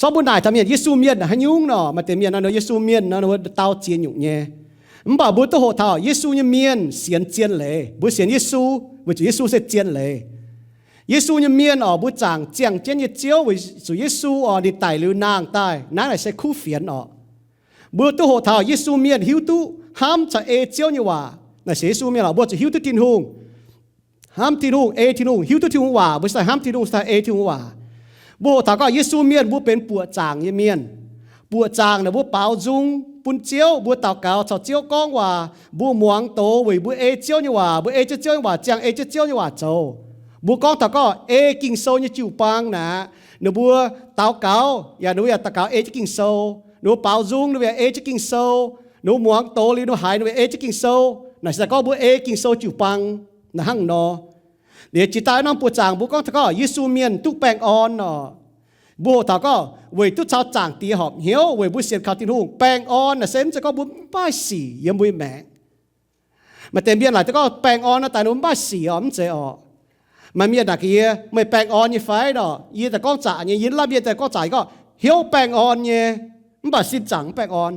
Corc mbuo naaic taux mienh Yesu mienh haaix nyungc nor, maaih deix mienh nor, Yesu mienh nor, ninh mbuo dau ziex nyungc nyei. Mv baac mbuo duqv hoqc taux Yesu nyei mienh sienx zien leiz. Mbuo sienx Yesu weic zuqc Yesu se zien leiz. Yesu nyei mienh oc, mbuo zaangc ziangh jienv nyei Ziouv weic zuqc Yesu oc, ninh daic liuz nangh daaih, naaiv naaic se kuv fienx oc. Mbuo duqv hoqc taux Yesu mienh hiuv duqv hnamv caux ei Ziouv nyei waac. Naaic sienx Yesu mienh oc, mbuo zuqc hiuv duqv Tin-Hungh, hnamv Tin-Hungh, ei Tin-Hungh, hiuv duqv Tin-Hungh waac, mbuo se hnamv Tin-Hungh, se ei Tin-Hungh waac. Mbuo hoqc taux gorngv Yesu mienh mbuo benx buoqc zaangc nyei mienh. Buoqc zaangc naaic mbuo baaux nzung bun Ziouv, mbuo daux gaux caux Ziouv gorngv waac, mbuo muangx doz weic mbuo ei Ziouv nyei waac, mbuo ei jienv Ziouv nyei waac, ziangh ei jienv Ziouv nyei waac zoux. Mbuo gorngv taux gorngv ei Ging-Sou nyei jiu-baang naaic, ninh mbuo daux gaux yaac ninh mbuo yaac daux gaux ei jienv Ging-Sou, ninh mbuo baaux nzung ninh mbuo yaac ei jienv Ging-Sou, ninh mbuo muangx doz liuz ninh mbuo haiz ninh mbuo ei jienv Ging-Sou. Naaic se gorngv mbuo ei Ging-Sou jiu-baang naaic hnangv nor. Liuz jiex daaih norm buoqc zaangc mbuo gorngv taux gorngv Yesu mienh duqv baengh orn oc. Mbuo hoqc taux gorngv weic duqv caux Zaangc Diex horpc hnyouv weic mbuo sienx kaux Tin-Hungh. Baengh orn naaic se mv zeiz gorngv mbuo mv maaih sic yiem mbuo nyei maengc. Maaih deix mienh laaic duqv gorngv baengh orn naaiv daaih ninh mbuo mv maaih sic oc, mv zeiz oc. Maaih mienh naaic gaax yie, meih baengh orn nyei fai nor? Yie daaih gorngv zaqc nyei, yie lamh yie daaih gorngv zaqc, yie gorngv hnyouv baengh orn nyei, mv baac sin zaangc mv baengh orn.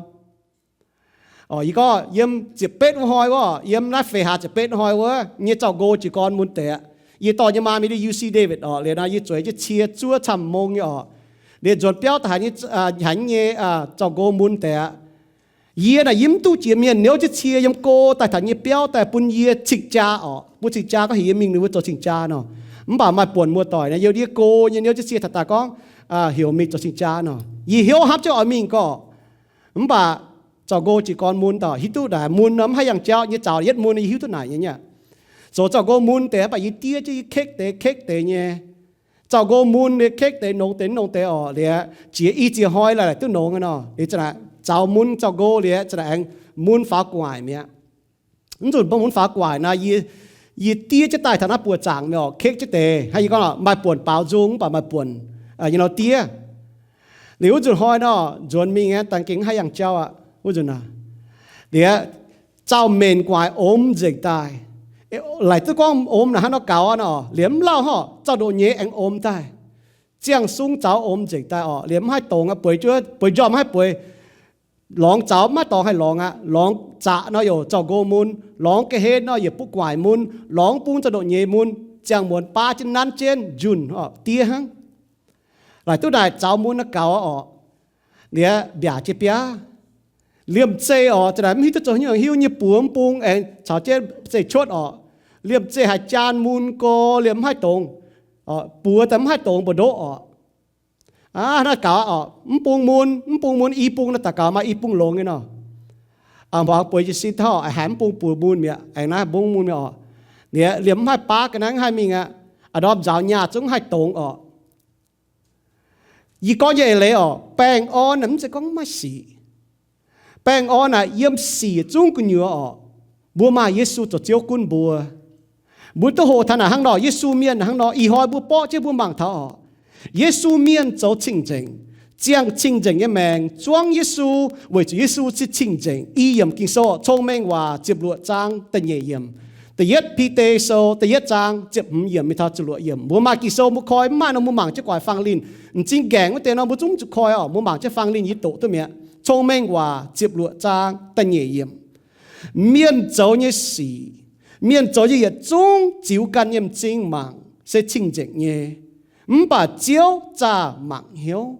Oc, yie gorngv yiem ziepc betv wuov hnoi wuov, yiem naaiv feix hlaax ziepc betv wuov hnoi wuov, nyei zaux-nqo jiez gorn mun deix aqv. Yie dorh nyei maa mingh U C Davis oc, liuz nor yie zueiz jienv cie zuov camv mong nyei oc. Liuz nzuonx biauv daaih haiz nyei, haiz nyei zaux-nqo mun deix aqv. Yie naaic yie mv duqv jiex mienh niouv jienv cie yiem go daaih taux nyei biauv daaih bun yie cing-jaa oc. Mbuo cing-jaa gorngv heuc yie mingh ninh mbuo zoux cing-jaa nor. Mv baac maaih buonc muoz-doic naaic yiem ndiev go nyei niouv jienv cie taux daaih gorngv heuc mingh zoux cing-jaa nor. Yie hnyouv hnamv jienv oix mingh gorqv. Mv baac zaux-nqo jiez gorn mun daaih hiuv duqv naaic mun nor mv haih yangh jauv nyei, zaux yietv mun yie hiuv duqv naaic nyei aqv. Zoux zaux-nqo mun deix mv baac yie diev jienv yie kekv deix kekv deix nyei. Zaux-nqo mun nyei kekv deix nongx deix nongx deix oc, liuz jiex i ziex hnoi laaic duqv nongx nor. Liuz za'naaic zaux mun zaux-nqo liuz za'naaic aengx mun faaux gu'nguaaic mi'aqv. Mv nzunc bun mun faaux gu'nguaaic naaic, yie diev jienv daaih taux naaiv buoqc zaangc mi'aqv oc, kekv jienv deix hnangv yie gorngv maaih buonc baaux nzung mv baac maaih buonc nyei nor diev. Liuz wuov nzunc hnoi nor nzuonx mingh aqv, dangh gengh mv haih yangh jauv aqv wuov nzunc naaic. Liuz zaux menc gu'nguaaic omx nzengc daaih. Laaic duqv gorngv omx naaic hnangv nor gaux nor, liuz mv lauh hnangv, zaux ndoqc nyeiz aengx omx daaih. Ziangh sung zaux omx nzengc daaih oc, liuz mv haih dongz aqv, bueix juov bueix njormh mv haih bueix. Lorngx zaux mv haih dorngx haih lorngx aqv. Lorngx zaqc nor youc zaux-nqo mun, lorngx ga'hlen nor yietc butv gu'nguaaic mun, lorngx bung zaux ndoqc nyeiz mun, ziangh muonz baav jienv nanv jienv njunh oc, diev hnangv. Laaic duqv naaic zaux mun naaiv gaux oc, liuz mbiaac jienv biaav. Liemh zeih oc, za'naaic mv hiuv duqv zoux haaix nyungc, hiuv nyei buoz mv bung aengx caux jienv zeih cuotv oc. Liemh zeih haaix jaan mun go liemh mv haih dongz, buoz daaih mv haih dongz mbu'ndoqv oc. Aav, naaiv gaux oc, mv bung mun, mv bung mun i bung naaiv daux gaux maaih i bung longx nyei nor. A'hnoi bueix jiez sin taux haiz mv bung buoz mun mi'aqv, aengx naaiv mv bung mun mi'aqv oc. Liemh mv haih baav ga'naaiv mv haih mingh aqv. A'ndorm nzaaux nyaah zungv mv haih dongz oc. Yie gorngv nyei eix leiz oc, baengh orn naaic mv zeiz gorngv maiv sic. Baengh orn naaic yiem sic zungv gu'nyuoz oc. Mbuo maaih Yesu zoux Ziouv gunv mbuo. Mbuo duqv hoqc taux naaic hnangv nor, Yesu mienh hnangv nor, ih hnoi mbuo borqv jienv mbuo mangc taux oc. Yesu mienh zoux cing-nzengc, ziangh cing-nzengc nyei maengc zuangv Yesu, weic zuqc Yesu se cing-nzengc. I yiemc Ging-Sou, Cong-Mengh Waac ziepc luoqc zaang da'nyeic yiemc. Da'yietv Bide Sou da'yietv zaang ziepc hmz yiemc mingh taux ziepc luoqc yiemc. Mbuo maaih Ging-Sou mbuo koi, mv maaih nor mbuo mangc jienv guaax fang linh. M'zing gaengh wuov deix nor mbuo zungv zuqc koi oc. Mbuo mangc jienv fang linh yie doqc duqv mi'aqv. Cong-Mengh Waac ziepc luoqc zaang da'nyeic yiemc. Mienh zoux nyei sic, mienh zoux nyei yietc zungv ziux ganh nyei m'zing mangc se cing-nzengc nyei, mv baac Ziouv zaah mangc hnyouv.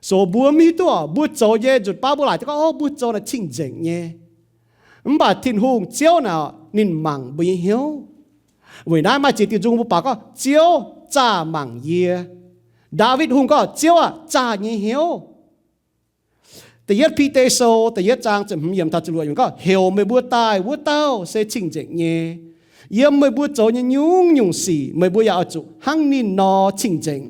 So mbuo mv hiuv duqv mbuo zoux nyei nzunc baav mbuo laaic duqv gorngv, o, mbuo zoux naaic cing-nzengc nyei. Mv baac Tin-Hungh Ziouv naaic ninh mangc mbuo nyei hnyouv. Weic naaiv maaih ziex diuh nzung mbuo baac gorngv, Ziouv zaah mangc yie. Ndaawitv Hungh gorngv, Ziouv aah, zaah nyei hnyouv. Da'yietv Bide Sou da'yietv zaang ziepc hmz yiemc taux ziepc luoqc yiemc gorngv, heuc meih mbuo daaih wuov dauh se cing-nzengc nyei. Yiem meih mbuo zoux nyei nyungc-nyungc sic meih mbuo yaac oix zuqc hnangv ninh nor cing-nzengc.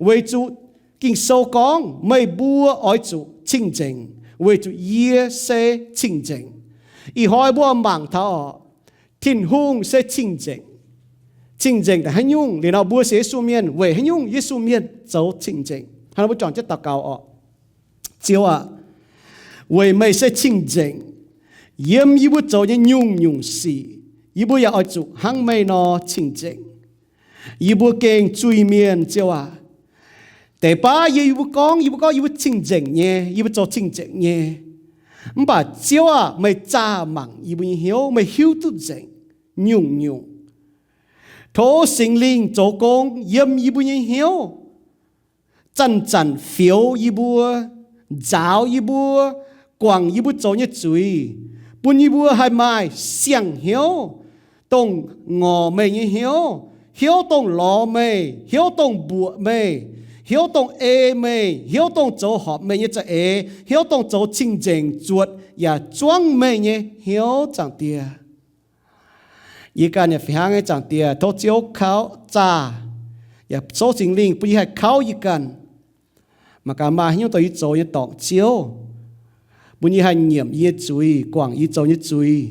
Weic zuqc Ging-Sou gorngv, meih mbuo oix zuqc cing-nzengc, weic zuqc yie se cing-nzengc. Ih hnoi mbuo mangc taux oc, Tin-Hungh se cing-nzengc. Cing-nzengc daaih haaix nyungc? Liuz nor mbuo sienx Yesu mienh weic haaix nyungc Yesu mienh zoux cing-nzengc? Hnangv nor mbuo juangc jienv daux gaux oc. Ziouv aah, weic meih se cing-nzengc, yiem yie mbuo zoux nyei nyungc-nyungc sic, yie mbuo yaac oix zuqc hnangv meih nor cing-nzengc. Yie mbuo gengh zuiz-mienh, Ziouv aah, Deix baav yie, yie mbuo gorngv, yie mbuo gorngv yie mbuo cing-nzengc nyei, yie mbuo zoux cing-nzengc nyei. Mv baac Ziouv aah! Meih zaah mangc yie mbuo nyei hnyouv, meih hiuv duqv nzengc nyungc-nyungc. Tov Singx Lingh zoux gong yiem yie mbuo nyei hnyouv, zanc-zanc fioux yie mbuo, nzaaux yie mbuo, guangc yie mbuo zoux nyei zuiz, bun yie mbuo haih maaih siang-hnyouv, dongh ngorc meih nyei hnyouv, hnyouv dongh lorz meih, hnyouv dongh mbuoqc meih, hnyouv dongh ei meih, hnyouv dongh zoux horpc meih nyei za'eix, hnyouv dongh zoux cing-nzengc zuotc yaac zuangv meih nyei hnyouv, Zaangc Diex. Yie ganh yaac fih hnangv nyei, Zaangc Diex. Tov Ziouv kauv zaah, yaac tov Singx Lingh bun yie haih kauv yie ganh. Mangc gaax maaih haaix nyungc dongh yie zoux nyei dorngc Ziouv, bun yie haih nyiemc yie nyei zuiz, guangc yie zoux nyei zuiz.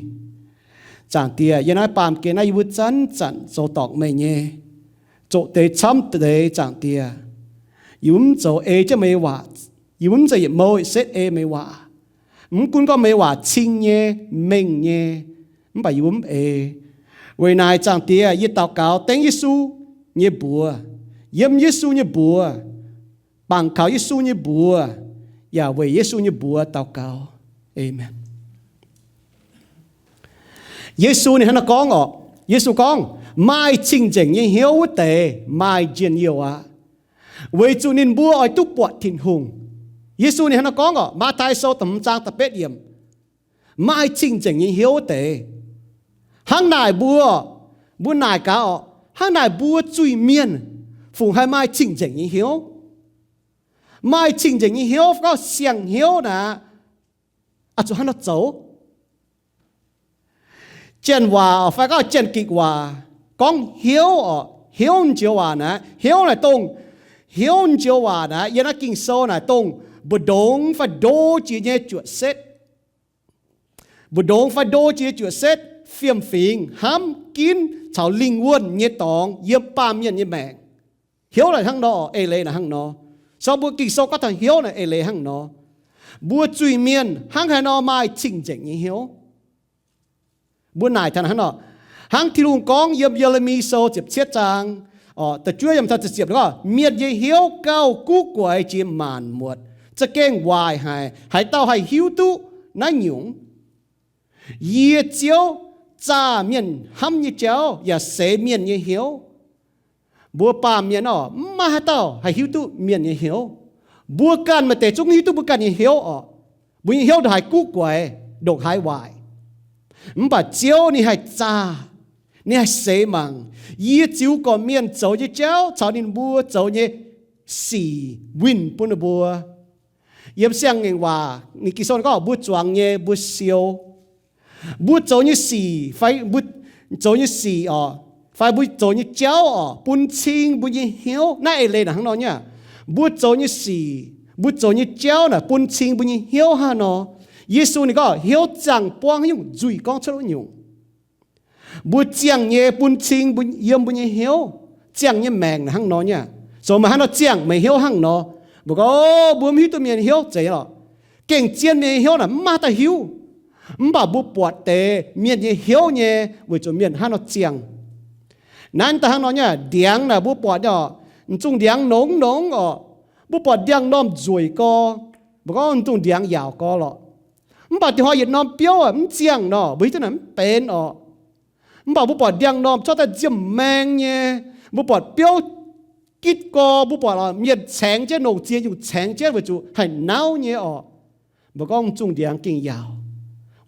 Zaangc Diex, yiem naaiv baamh gen naaiv yie mbuo zanc-zanc zoux dorngc meih nyei, zoqc deix camv deix, Zaangc Diex. Yie mbuo mv zoux ei jienv meih nyei waac. Yie mbuo mv zeiz yietc mouh yietc setv ei meih nyei waac. Mv gunv gorngv meih nyei waac cing nyei, mengh nyei, mv baac yie mbuo mv ei. Weic naaic, Zaangc Diex, yie daux gaux dengv Yesu nyei mbuox, yiem Yesu nyei mbuox, bangc kaux Yesu nyei mbuox, yaac weic Yesu nyei mbuox daux gaux. Aamen. Yesu ninh hnangv naaiv gorngv orqc. Yesu gorngv, maaih cing-nzengc nyei hnyouv wuov deix maaih njien-youh aqv, weic zuqc ninh mbuo oix duqv buatc Tin-Hungh. Yesu ninh hnangv naaiv gorngv orqc. Matv^tai Sou da'hmz zaang da'betv yiemc, maaih cing-nzengc nyei hnyouv wuov deix. Hnangv naaic mbuo, mbuo naaic gaax orqc, hnangv naaic mbuo zuiz-mienh fungc haih maaih cing-nzengc nyei hnyouv? Maaih cing-nzengc nyei hnyouv fai gorngv siang-hnyouv naaic, zuqc hnangv nor zoux? Janx waac fai gorngv Janx-Gikc waac gorngv hnyouv orqc. Hnyouv njoux waac naaic, hnyouv naaic dongh, hnyouv njoux waac naaic yiem naaiv Ging-Sou naaic dongh mbu'ndongx fai ndo jiex nyei juoqc setv. Mbu'ndongx fai ndo jiex nyei juoqc setv, fiem-fingx, hnamv, ginv caux lingh wuonh nyei dorngx yiem baamh mienh nyei maengc. Hnyouv naaic hnangv nor, eix leiz naaic hnangv nor. Sou mbuo Ging-Sou gorngv taux hnyouv naaic eix leiz hnangv nor. Mbuo zuiz-mienh hnangv haaix nor maaih cing-nzengc nyei hnyouv? Mbuo naaic taux hnangv nor, hnangv Tin-Hungh gorngv yiem Ye^le^mi Sou ziepc cietv zaang, da'juov yiem taux da'ziepc gorngv, mienh nyei hnyouv gauh guv guaix jiex maanc muotc, za'gengh waaic haic. Haaix dauh haih hiuv duqv naaiv nyungc? Yie Ziouv zaah mienh hnamv nyei jauv yaac seix mienh nyei hnyouv. Mbuo baamh mienh orqc, mv maaih haaix dauh haih hiuv duqv mienh nyei hnyouv. Mbuo ganh maaih deix zungv hiuv duqv mbuo ganh nyei hnyouv orqc. Mbuo nyei hnyouv ndongc haaix guv guaix, ndongc haaix waaic. Mv baac Ziouv ninh haih zaah, ninh haih seix mangc yie ziux gorqv-mienh zoux nyei jauv caux ninh mbuo zoux nyei sic winh bun ninh mbuo. Yiem Siang-Ngaengc Waac ninh Ging-Sou gorngv mbuo zuangx nyei mbuo siou. Mbuo zoux nyei sic fai mbuo zoux nyei sic orqc, fai mbuo zoux nyei jauv orqc, bun cing mbuo nyei hnyouv. Naaiv eix leiz naaic hnangv nor nyei aqv. Mbuo zoux nyei sic, mbuo zoux nyei jauv naaic bun cing mbuo nyei hnyouv hnangv nor. Yesu ninh gorngv hnyouv ziangh buangv haaix nyungc, nzuih gorngv cuotv wuov nyungc. Mbuo ziangh nyei bun cing mbuo, yiem mbuo nyei hnyouv. Ziangh nyei maengc naaic hnangv nor nyei aqv. Zoux meih hnangv nor ziangh meih hnyouv hnangv nor. Mbuo gorngv, o, mbuo mv hiuv duqv mienh nyei hnyouv zeiz lorqc. Gengh zien mienh nyei hnyouv naaic mv maaih haaix dauh hiuv. Mv baac mbuo buatc deix mienh nyei hnyouv nyei weic zuqc mienh hnangv nor ziangh. Naaiv daaih hnangv nor nyei aqv. Ndiangx naaic mbuo buatc nyei orqc, m'zungh ndiangx nongx nongx orqc. Mbuo buatc ndiangx-normh nzueic gorx, mbuo gorngv m'zungh ndiangx yaauc gorx lorqc. Mv baac dinh hnoi yietc norm biouv mv ziangh nor, mbuo hiuv duqv naaic mv benx orqc. Mv baac mbuo buatc ndiangx-normh corc daaih nziemh maeng nyei. Mbuo buatc biouv gitv gorx, mbuo buatc mienh caengx jienv, longc ziex nyungc caengx jienv weic zuqc haih nauv nyei orqc. Mbuo gorngv m'zungh ndiangx gengh yaauc,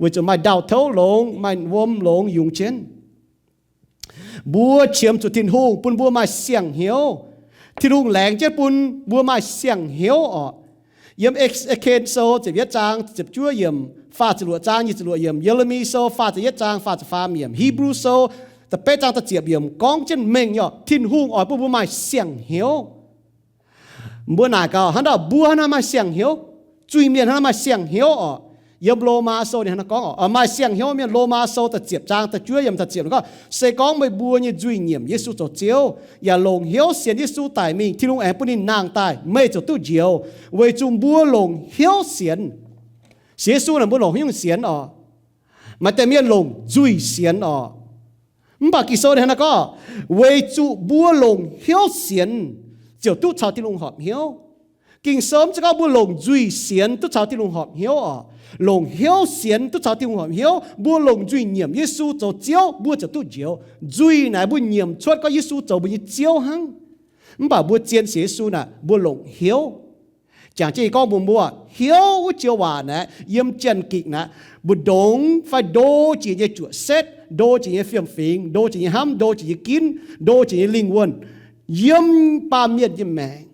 weic zuqc maaih ndau-touv longx, maaih wuom longx yungz jienv. Mbuo qiemx zuqc Tin-Hungh bun mbuo maaih siang-hnyouv. Tin-Hungh laengz jienv bun mbuo maaih siang-hnyouv orqc. Yiem E^se^ken Sou ziepc yietv zaang ziepc juov yiemc faah ziepc luoqc zaang nyic ziepc luoqc yiemc, Ye^le^mi Sou faah ziepc yietv zaang faah ziepc faam yiemc, Hipv^lu Sou da'betv zaang da'ziepc yiemc gorngv jienv mengh nyei orqc, Tin-Hungh oix bun mbuo maaih siang-hnyouv. Mbuo naaic gaax, hnangv naaic mbuo hnangv naaiv maaih siang-hnyouv, zuiz-mienh hnangv naaiv maaih siang-hnyouv orqc. Yiem Lomaa Sou ninh hnangv naaiv gorngv orqc, maaih siang-hnyouv mienh. Lomaa Sou da'ziepc zaang da'juov yiemc da'ziepc gorngv, se gorngv meih mbuo nyei nzuih nyiemc Yesu zoux Ziouv, yaac longc hnyouv sienx Yesu daic mingh, Tin-Hungh aengx bun ninh nangh daaih, meih ziouc duqv njoux, weic zuqc mbuo longc hnyouv sienx. Sienx Yesu naaic mbuo longc hnyouv sienx orqc. Maaih deix mienh longc nzuih sienx orqc. Mv baac Ging-Sou ninh hnangv naaiv gorngv, weic zuqc mbuo longc hnyouv sienx, ziouc duqv caux Tin-Hungh horpc hnyouv. Ging-Sou mv zeiz gorngv mbuo longc nzuih sienx duqv caux Tin-Hungh horpc hnyouv oc. Longc hnyouv sienx duqv caux Tin-Hungh horpc hnyouv. Mbuo longc nzuih nyiemc Yesu zoux Ziouv, mbuo ziouc duqv njoux. Nzuih naaic mbuo nyiemc cuotv gorngv Yesu zoux mbuo nyei Ziouv hnangv. Mv baac mbuo zien sienx Yesu naaic, mbuo longc hnyouv. Jangx jienv gorngv mbuo, mbuo hnyouv wuov joux waac naaic, yiem Janx-Gikc naaic, mbu'ndongx fai ndo jiex nyei juoqc setv, ndo jiex nyei fiem-fingx, ndo jiex nyei hnamv, ndo jiex nyei ginv, ndo jiex nyei lingh wuonh, yiem baamh mienh nyei maengc.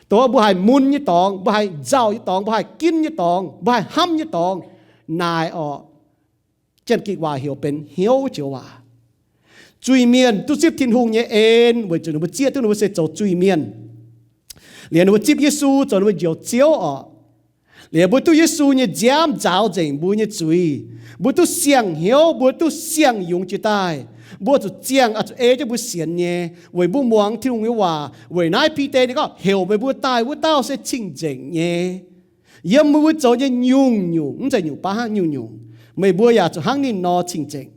Dongh mbuo haih mun nyei dorngx, mbuo haih nzauh nyei dorngx, mbuo haih ginv nyei dorngx, mbuo haih hnamv nyei dorngx, naaic orqc, Janx-Gikc waac heuc benx hnyouv wuov joux waac. Zuiz-mienh duqv zipv Tin-Hungh nyei en weic zuqc ninh mbuo zieqv duqv ninh mbuo se zoux zuiz-mienh. Liuz ninh mbuo zipv Yesu zoux ninh mbuo njoux Ziouv orqc. Liuz mbuo duqv Yesu nyei nziaamv nzaaux nzengc mbuo nyei zuiz. Mbuo duqv siang-hnyouv, mbuo duqv siang-yungz jiex daaih. Mbuo zuqc ziangh, oix zuqc ei jienv mbuo sienx nyei, weic mbuo muangx Tin-Hungh nyei waac. Weic naaiv Bide ninh gorngv heuc meih mbuo daaih wuov dauh se cing-nzengc nyei. Yiem meih mbuo zoux nyei nyungc-nyungc, mv zeiz nyungc baav hnangv, nyungc-nyungc, meih mbuo yaac zuqc hnangv ninh nor cing-nzengc.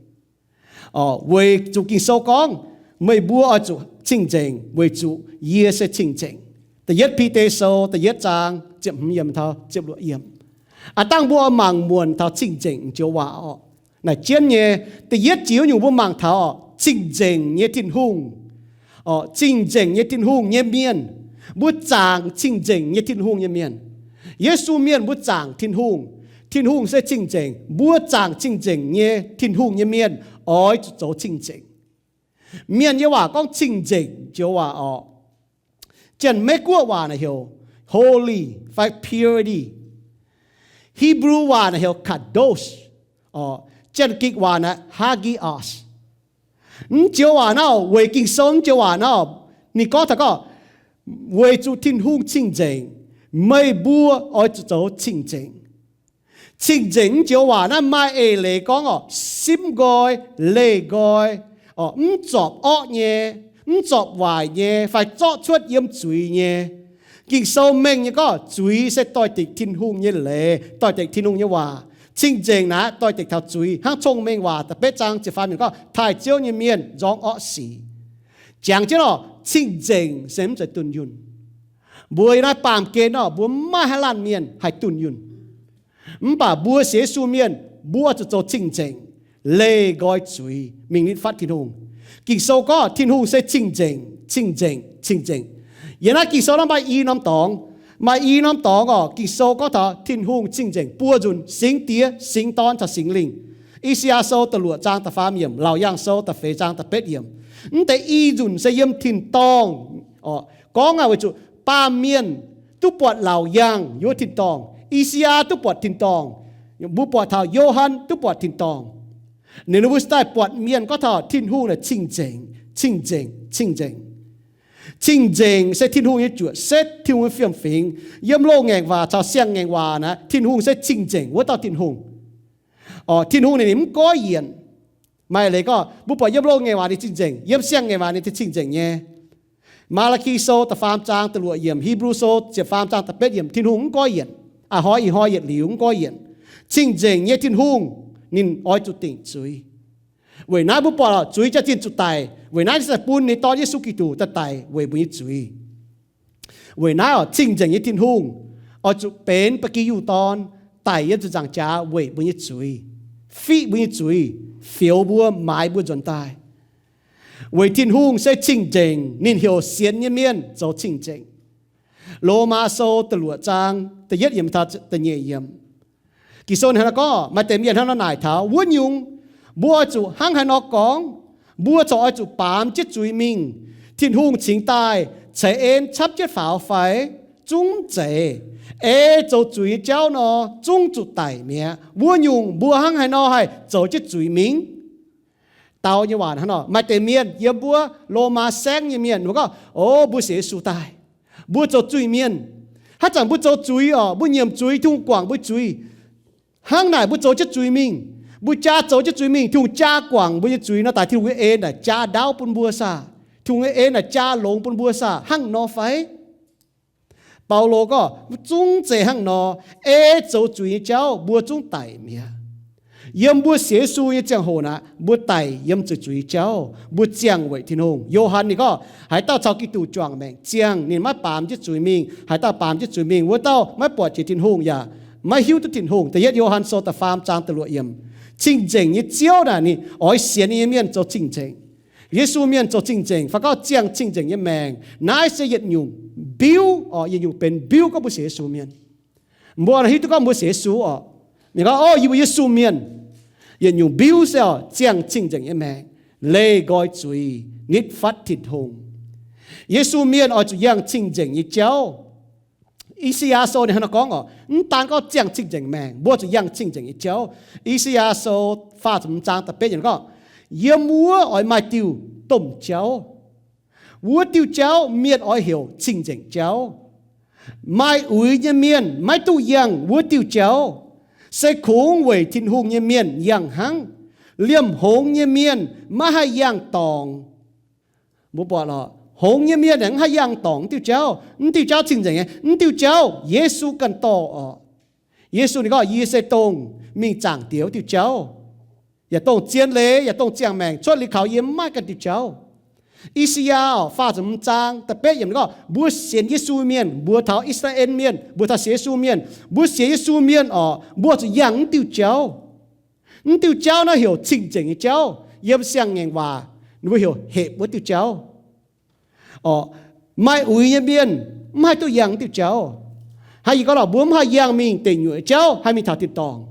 Orqc, weic zuqc Ging-Sou gorngv, meih mbuo oix zuqc cing-nzengc weic zuqc yie se cing-nzengc. Da'yietv Bide Sou da'yietv zaang ziepc hmz yiem taux ziepc luoqc yiem. Aav dangh mbuo oix mangc muonc taux cing-nzengc joux waac orqc. Naaic jienv nyei, da'yietv jiex wuov nyungc mbuo mangc taux orqc, cing-nzengc nyei Tin-Hungh. Orqc, cing-nzengc nyei Tin-Hungh nyei mienh. Mbuo zaangc cing-nzengc nyei Tin-Hungh nyei mienh. Yesu mienh mbuo zaangc Tin-Hungh. Tin-Hungh se cing-nzengc. Mbuo zaangc cing-nzengc nyei Tin-Hungh nyei mienh oix zuqc zoux cing-nzengc. Mienh nyei waac gorngv cing-nzengc joux waac orqc, Janx-Meiv-Guoqv waac naaic heuc holy fai purity. Hipv^lu waac naaic heuc kadosh. Orqc, Janx-Gikc waac naaic hagios. Mv joux waac naaiv, weic Ging-Sou mv joux waac naaiv, ninh gorngv taux gorngv, weic zuqc Tin-Hungh cing-nzengc, meih mbuo oix zuqc zoux cing-nzengc. Cing-nzengc mv joux waac naaiv maaih eix leiz gorngv orqc, simv nqoi, leih nqoi, orqc, mv zorpc orqv nyei, mv zorpc waaic nyei, fai zorqv cuotv yiem zuiz nyei. Ging-Sou mengh nyei gorngv zuiz se doix-dekc Tin-Hungh nyei leiz, doix-dekc Tin-Hungh nyei waac. Cing-nzengc naaiv doix-dekc taux zuiz, hnangv Cong-Mengh Waac da'betv zaang ziepc faam yiemc gorngv, taaih Ziouv nyei mienh nzorng orqv sic. Jangx jienv orqc, cing-nzengc se mv zeiz dunh yunh. Mbuo yiem naaiv baamh gen orqc, mbuo maiv maaih haaix laanh mienh haih dunh yunh. Mv baac mbuo sienx Yesu mienh, mbuo zuqc zoux cing-nzengc, leih nqoi zuiz mingh nitv fatv Tin-Hungh. Ging-Sou gorngv Tin-Hungh se cing-nzengc, cing-nzengc, cing-nzengc. Yiem naaiv Ging-Sou naaiv maaih i norm dorngx, maaih i norm dorngx orqc, Ging-Sou gorngv taux Tin-Hungh cing-nzengc buo nzunc, Singx Diex, Singx Dorn caux Singx Lingh. I^saa^yaa Sou da'luoqc zaang da'faam yiemc, Laauc Yaangh Sou da'feix zaang da'betv yiemc. Mv deix i nzunc se yiem tin-dorngh orqc, gorngv aqv, weic zuqc baamh mienh duqv buatc Laauc Yaangh yiem tin-dorngh. I^saa^yaa duqv buatc tin-dorngh. Mbuo buatc taux Yo^han duqv buatc tin-dorngh. Ninh mbuo daaih buatc mienh gorngv taux Tin-Hungh naaic cing-nzengc, cing-nzengc, cing-nzengc. Cing-nzengc se Tin-Hungh nyei juoqc setv, Tin-Hungh nyei fiem-fingx. Yiem loz-ngaengc waac caux siang-ngaengc waac naaic, Tin-Hungh se cing-nzengc wuov dauh Tin-Hungh. Orqc, Tin-Hungh ninh mv goiv yienc. Maaih leiz gorngv mbuo buatc yiem loz-ngaengc waac ninh cing-nzengc, yiem siang-ngaengc waac ninh cing-nzengc nyei. Maa^laa^ki Sou da'faam zaang da'luoqc yiemc, Hipv^lu Sou ziepc faam zaang da'betv yiemc, Tin-Hungh mv goiv yienc. A'hnoi ih hnoi yietc liuz mv goiv yienc. Cing-nzengc nyei Tin-Hungh ninh oix zuqc dingc zuiz. Weic naaiv mbuo buatc zuiz jaax-zinh zuqc daic, weic naaiv ninh se bun ninh Dorn Yesu Giduc daaih daic weic mbuo nyei zuiz. Weic naaiv orqc, cing-nzengc nyei Tin-Hungh oix zuqc benx ba'gi Yiuh Dorn daic yiem ziepc nzaangc jaax weic mbuo nyei zuiz, fiqv mbuo nyei zuiz, fioux mbuo, maaiz mbuo nzuonx daaih. Weic Tin-Hungh se cing-nzengc, ninh heuc sienx nyei mienh zoux cing-nzengc. Lomaa Sou da'luoqc zaang da'yietv yiemc taux da'nyeic yiemc. Ging-Sou hnangv naaiv gorngv, maaih deix mienh hnangv nor naaic taux wuov nyungc, mbuo oix zuqc hnangv haaix nor gorngv? Mbuo corc oix zuqc baamz jienv zuiz mingh, Tin-Hungh cingx daaih ceix en camv jienv faaux fai? Zungv zeiz. Ei zoux zuiz nyei jauv nor, zungv zuqc daic mi'aqv. Wuov nyungc mbuo hnangv haaix nor haih zoux jienv zuiz mingh? Dau nyei waac hnangv nor, maaih deix mienh yiem wuov Lomaa saengv nyei mienh, mbuo gorngv, o, mbuo sienx Yesu daaih, mbuo zoux zuiz mienh. Haaix zanc mbuo zoux zuiz orqc, mbuo nyiemc zuiz, Tin-Hungh guangc mbuo zuiz. Hnangv naaic mbuo zoux jienv zuiz mingh, mbuo jaa zoux jienv zuiz mingh, Tin-Hungh jaa guangc mbuo nyei zuiz nor, daaih Tin-Hungh nyei en naaic jaa ndaauv bun mbuo saah? Tin-Hungh nyei en naaic jaa longx bun mbuo saah? Hnangv nor fai? Baulo gorngv, zungv zeiz hnangv nor. Ei zoux zuiz nyei jauv mbuo zungv daic mi'aqv. Yiem mbuo sienx Yesu nyei ziangh hoc naaic, mbuo daic yiem zuiz-zuiz nyei jauv, mbuo ziangh weic Tin-Hungh. Yo^han ninh gorngv, haaix dauh caux Giduc juangc maengc ziangh, ninh maiv baamz jienv zuiz mingh. Haaix dauh baamz jienv zuiz mingh, wuov dauh maiv buatc jiex Tin-Hungh yaac maiv hiuv duqv Tin-Hungh. Da'yietv Yo^han Sou da'faam zaang da'luoqc yiemc. Cing-nzengc nyei Ziouv naaic ninh oix sienx ninh nyei mienh zoux cing-nzengc. Yesu mienh zoux cing-nzengc fai gorngv ziangh cing-nzengc nyei maengc. Naaiv se yietc nyungc mbiuv, yietc nyungc benx mbiuv gorngv mbuo sienx Yesu mienh. Mbuo hiuv duqv gorngv mbuo sienx Yesu orqc, ninh gorngv, O, yie mbuo Yesu mienh. Yietc nyungc mbiuv se orqc, ziangh cing-nzengc nyei maengc, leih nqoi zuiz, nitv fatv Tin-Hungh. Yesu mienh oix zuqc yangh cing-nzengc nyei jauv. I^saa^yaa Sou ninh hnangv naaiv gorngv orqc, mv daan gorngv ziangh cing-nzengc maengc, mbuo zuqc yangh cing-nzengc nyei jauv. I^saa^yaa Sou faah ziepc hmz zaang da'betv yiemc gorngv, Yiem wuov oix maaih diuh domh jauv. Wuov diuh jauv mienh oix heuc cing-nzengc jauv. Maaih uix nyei mienh maiv duqv yangh wuov diuh jauv, se kungx weic Tin-Hungh nyei mienh yangh hnangv. Liemh hngongx nyei mienh maiv haih yangh dorngc. Mbuo buatc lorqc, hngongx nyei mienh aengx mv haih yangh dorngc mv diuh jauv. Mv diuh jauv cing-nzengc nyei, mv diuh jauv Yesu ganh dorh orqc. Yesu ninh gorngv, Yie se dongh mingh zaangc Diex wuov diuh jauv, yaac dongh zien leiz, yaac dongh ziangh maengc. Cuotv liuz kaux yie mv maaih ganh diuh jauv. I^saa^yaa orqc, faah ziepc hmz zaang da'betv yiemc ninh gorngv, mbuo sienx Yesu mienh, mbuo taux I^saa^laa^en Mienh, mbuo taux sienx Yesu mienh, mbuo sienx Yesu mienh orqc, mbuo zuqc yangh mv diuh jauv. Mv diuh jauv naaiv heuc cing-nzengc nyei jauv. Yiem siang-ngaengc waac ninh mbuo heuc hepc wuov diuh jauv. Orqc, maaih uix nyei mienh mv haih duqv yangh mv diuh jauv. Hnangv yie gorngv lorqc, mbuo mv haih yangh mingh deic nyuoqc nyei jauv, haih mingh taux tin-dorngh.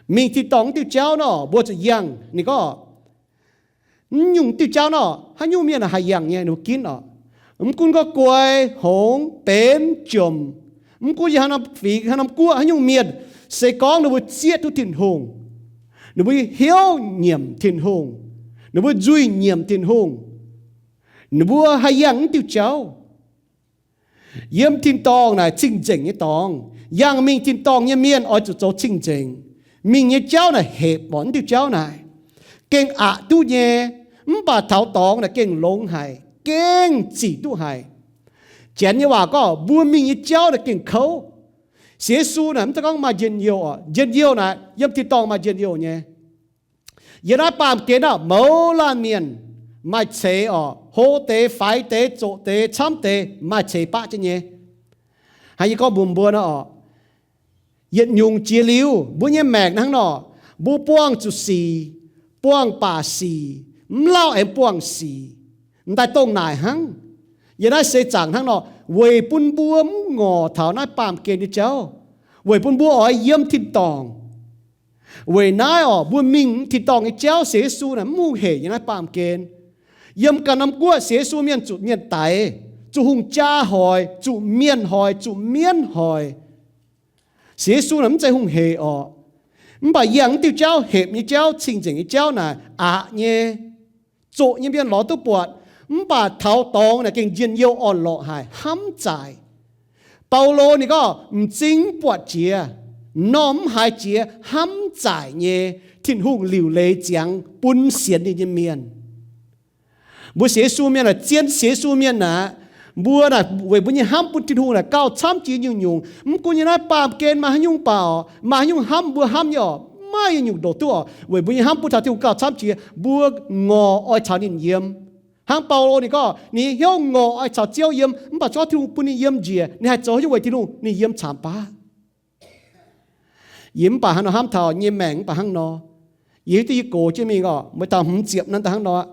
Mingh tin-dorngh mv diuh jauv nor, mbuo zuqc yangh. Ninh gorngv, mv nyungc diuh jauv nor, haaix nyungc mienh haih yangh nyei, ninh mbuo ginv orqc. Mv gunv gorngv guai, hngongx, benx, jomc, mv gunv yiem haaix norm fingx, haaix norm guoqv, haaix nyungc mienh, se gorngv ninh mbuo zieqv duqv Tin-Hungh, ninh mbuo hiuv nyiemc Tin-Hungh, ninh mbuo nzuih nyiemc Tin-Hungh, ninh mbuo haih yangh mv diuh jauv. Yiem tin-dorngh naaic cing-nzengc nyei dorngx. Yangh mingh tin-dorngh nyei mienh oix zuqc zoux cing-nzengc. Mingh nyei jauv naaic hepc orqc, mv diuh jauv naaic gengh aqc duqv nyei, mv baac taux dorngx naaic gengh longx haic, gengh zic duqv haic. Janx nyei waac gorngv mbuo mingh nyei jauv naaic gengh kouv. Sienx Yesu naaic mv zeiz gorngv maaih njien-youh orqc. Njien-youh naaic yiem tin-dorngh maaih njien-youh nyei. Yiem naaiv baamh gen aah, mouz laanh mienh maaih ceix orqc, hlo deix, faix deix, zoqc deix, camv deix, maaih ceix baqv jienv nyei. Hnangv yie gorngv mbuox mbuo nor orqc, yietc nyungc jiex liuz mbuo nyei maengc hnangv nor, mbuo buangh zuqc sic, buangh baac sic, mv lauh aengx buangh sic, m'daaih dongh naaic hnangv. Yiem naaiv seix zaangc hnangv nor, weic bun mbuo mv ngorc taux naaiv baamh gen nyei jauv, weic bun mbuo oix yiem tin-dorngh. Weic naaiv orqc, mbuo mingh tin-dorngh nyei jauv sienx Yesu naaic mv hungh hec yiem naaiv baamh gen. Yiem ganh norm guoqv sienx Yesu mienh zuqc mienh daix, zuqc hungh jaa hoic, zuqc mienh hoic, zuqc mienv hoic. Sienx Yesu naaic mv zeiz hungh hec orqc. Mv baac yangh mv diuh jauv, hepc nyei jauv, cing-nzengc nyei jauv naaic aqc nyei. Zoqc nyei mienh lorz duqv buatc, mv baac taux dorngx naaic gengh njien-youh orn-lorqc haic, hnamv zaaic. Baulo ninh gorngv, m'zing mv buatc jiex, m'normh mv haiz jiex, hnamv zaaic nyei Tin-Hungh liuc leiz ziangx bun sienx ninh nyei mienh. Mbuo sienx Yesu mienh naaic, zien sienx Yesu mienh naaic, mbuo naaic weic mbuo nyei hnamv bun Tin-Hungh naaic gauh camv jiex nyungc-nyungc. Mv gunv yiem naaiv baamh gen maaih haaix nyungc baac, maaih haaix nyungc hnamv mbuo hnamv nyei orqc, maaih nyungc-nyungc ndoqc duqv orqc. Weic mbuo nyei hnamv bun taux Tin-Hungh gauh camv jiex, mbuo ngorc oix caux ninh yiem. Hnangv Baulo ninh gorngv, ninh hnyouv ngorc oix caux Ziouv yiem, mv baac gorngv Tin-Hungh bun ninh yiem njiec, ninh haih zoux haaix nyungc weic Tin-Hungh, ninh yiem caamx baav. Yie mv baac hnangv nor hnamv taux nyei maengc mv baac hnangv nor. Yie hiuv duqv yie gox jienv mingh orqc, mbuo dauh hmz ziepc naaiv daaih hnangv nor,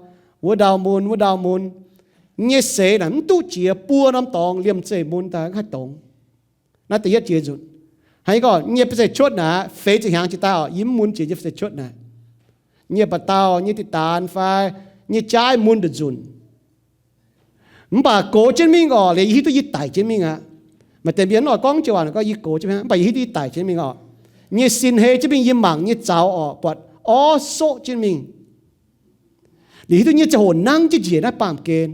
wuov ndau mun, wuov ndau mun, nyei seix naaic mv duqv jiex buo norm dorngx liemh zeih mun daaih haih dongz. Naaiv da'yietv jiex nzunc. Hnangv yie gorngv nyei ba'zeiv cuotv naaic, feix ziepc hnyangx jiex daaih orqc, yie mv mun jiex nyei ba'zeiv cuotv naaic. Nyei ba'dauh, nyei diqc daanx fai nyei jaaiv mun ndongc nzunc. Mv baac gox jienv mingh orqc, liuz yie hiuv duqv yie daic jienv mingh aqv. Maaih deix mienh oix gorngv jienv waac gorngv yie gox jienv mingh, mv baac yie hiuv duqv yie daic jienv mingh orqc. Nyei sin hei jienv mingh, yie mangc nyei zaux orqc, buatc orv soqv jienv mingh. Liuz hiuv duqv nyei ziangh hoc nangv jienv njiec naaiv baamh gen.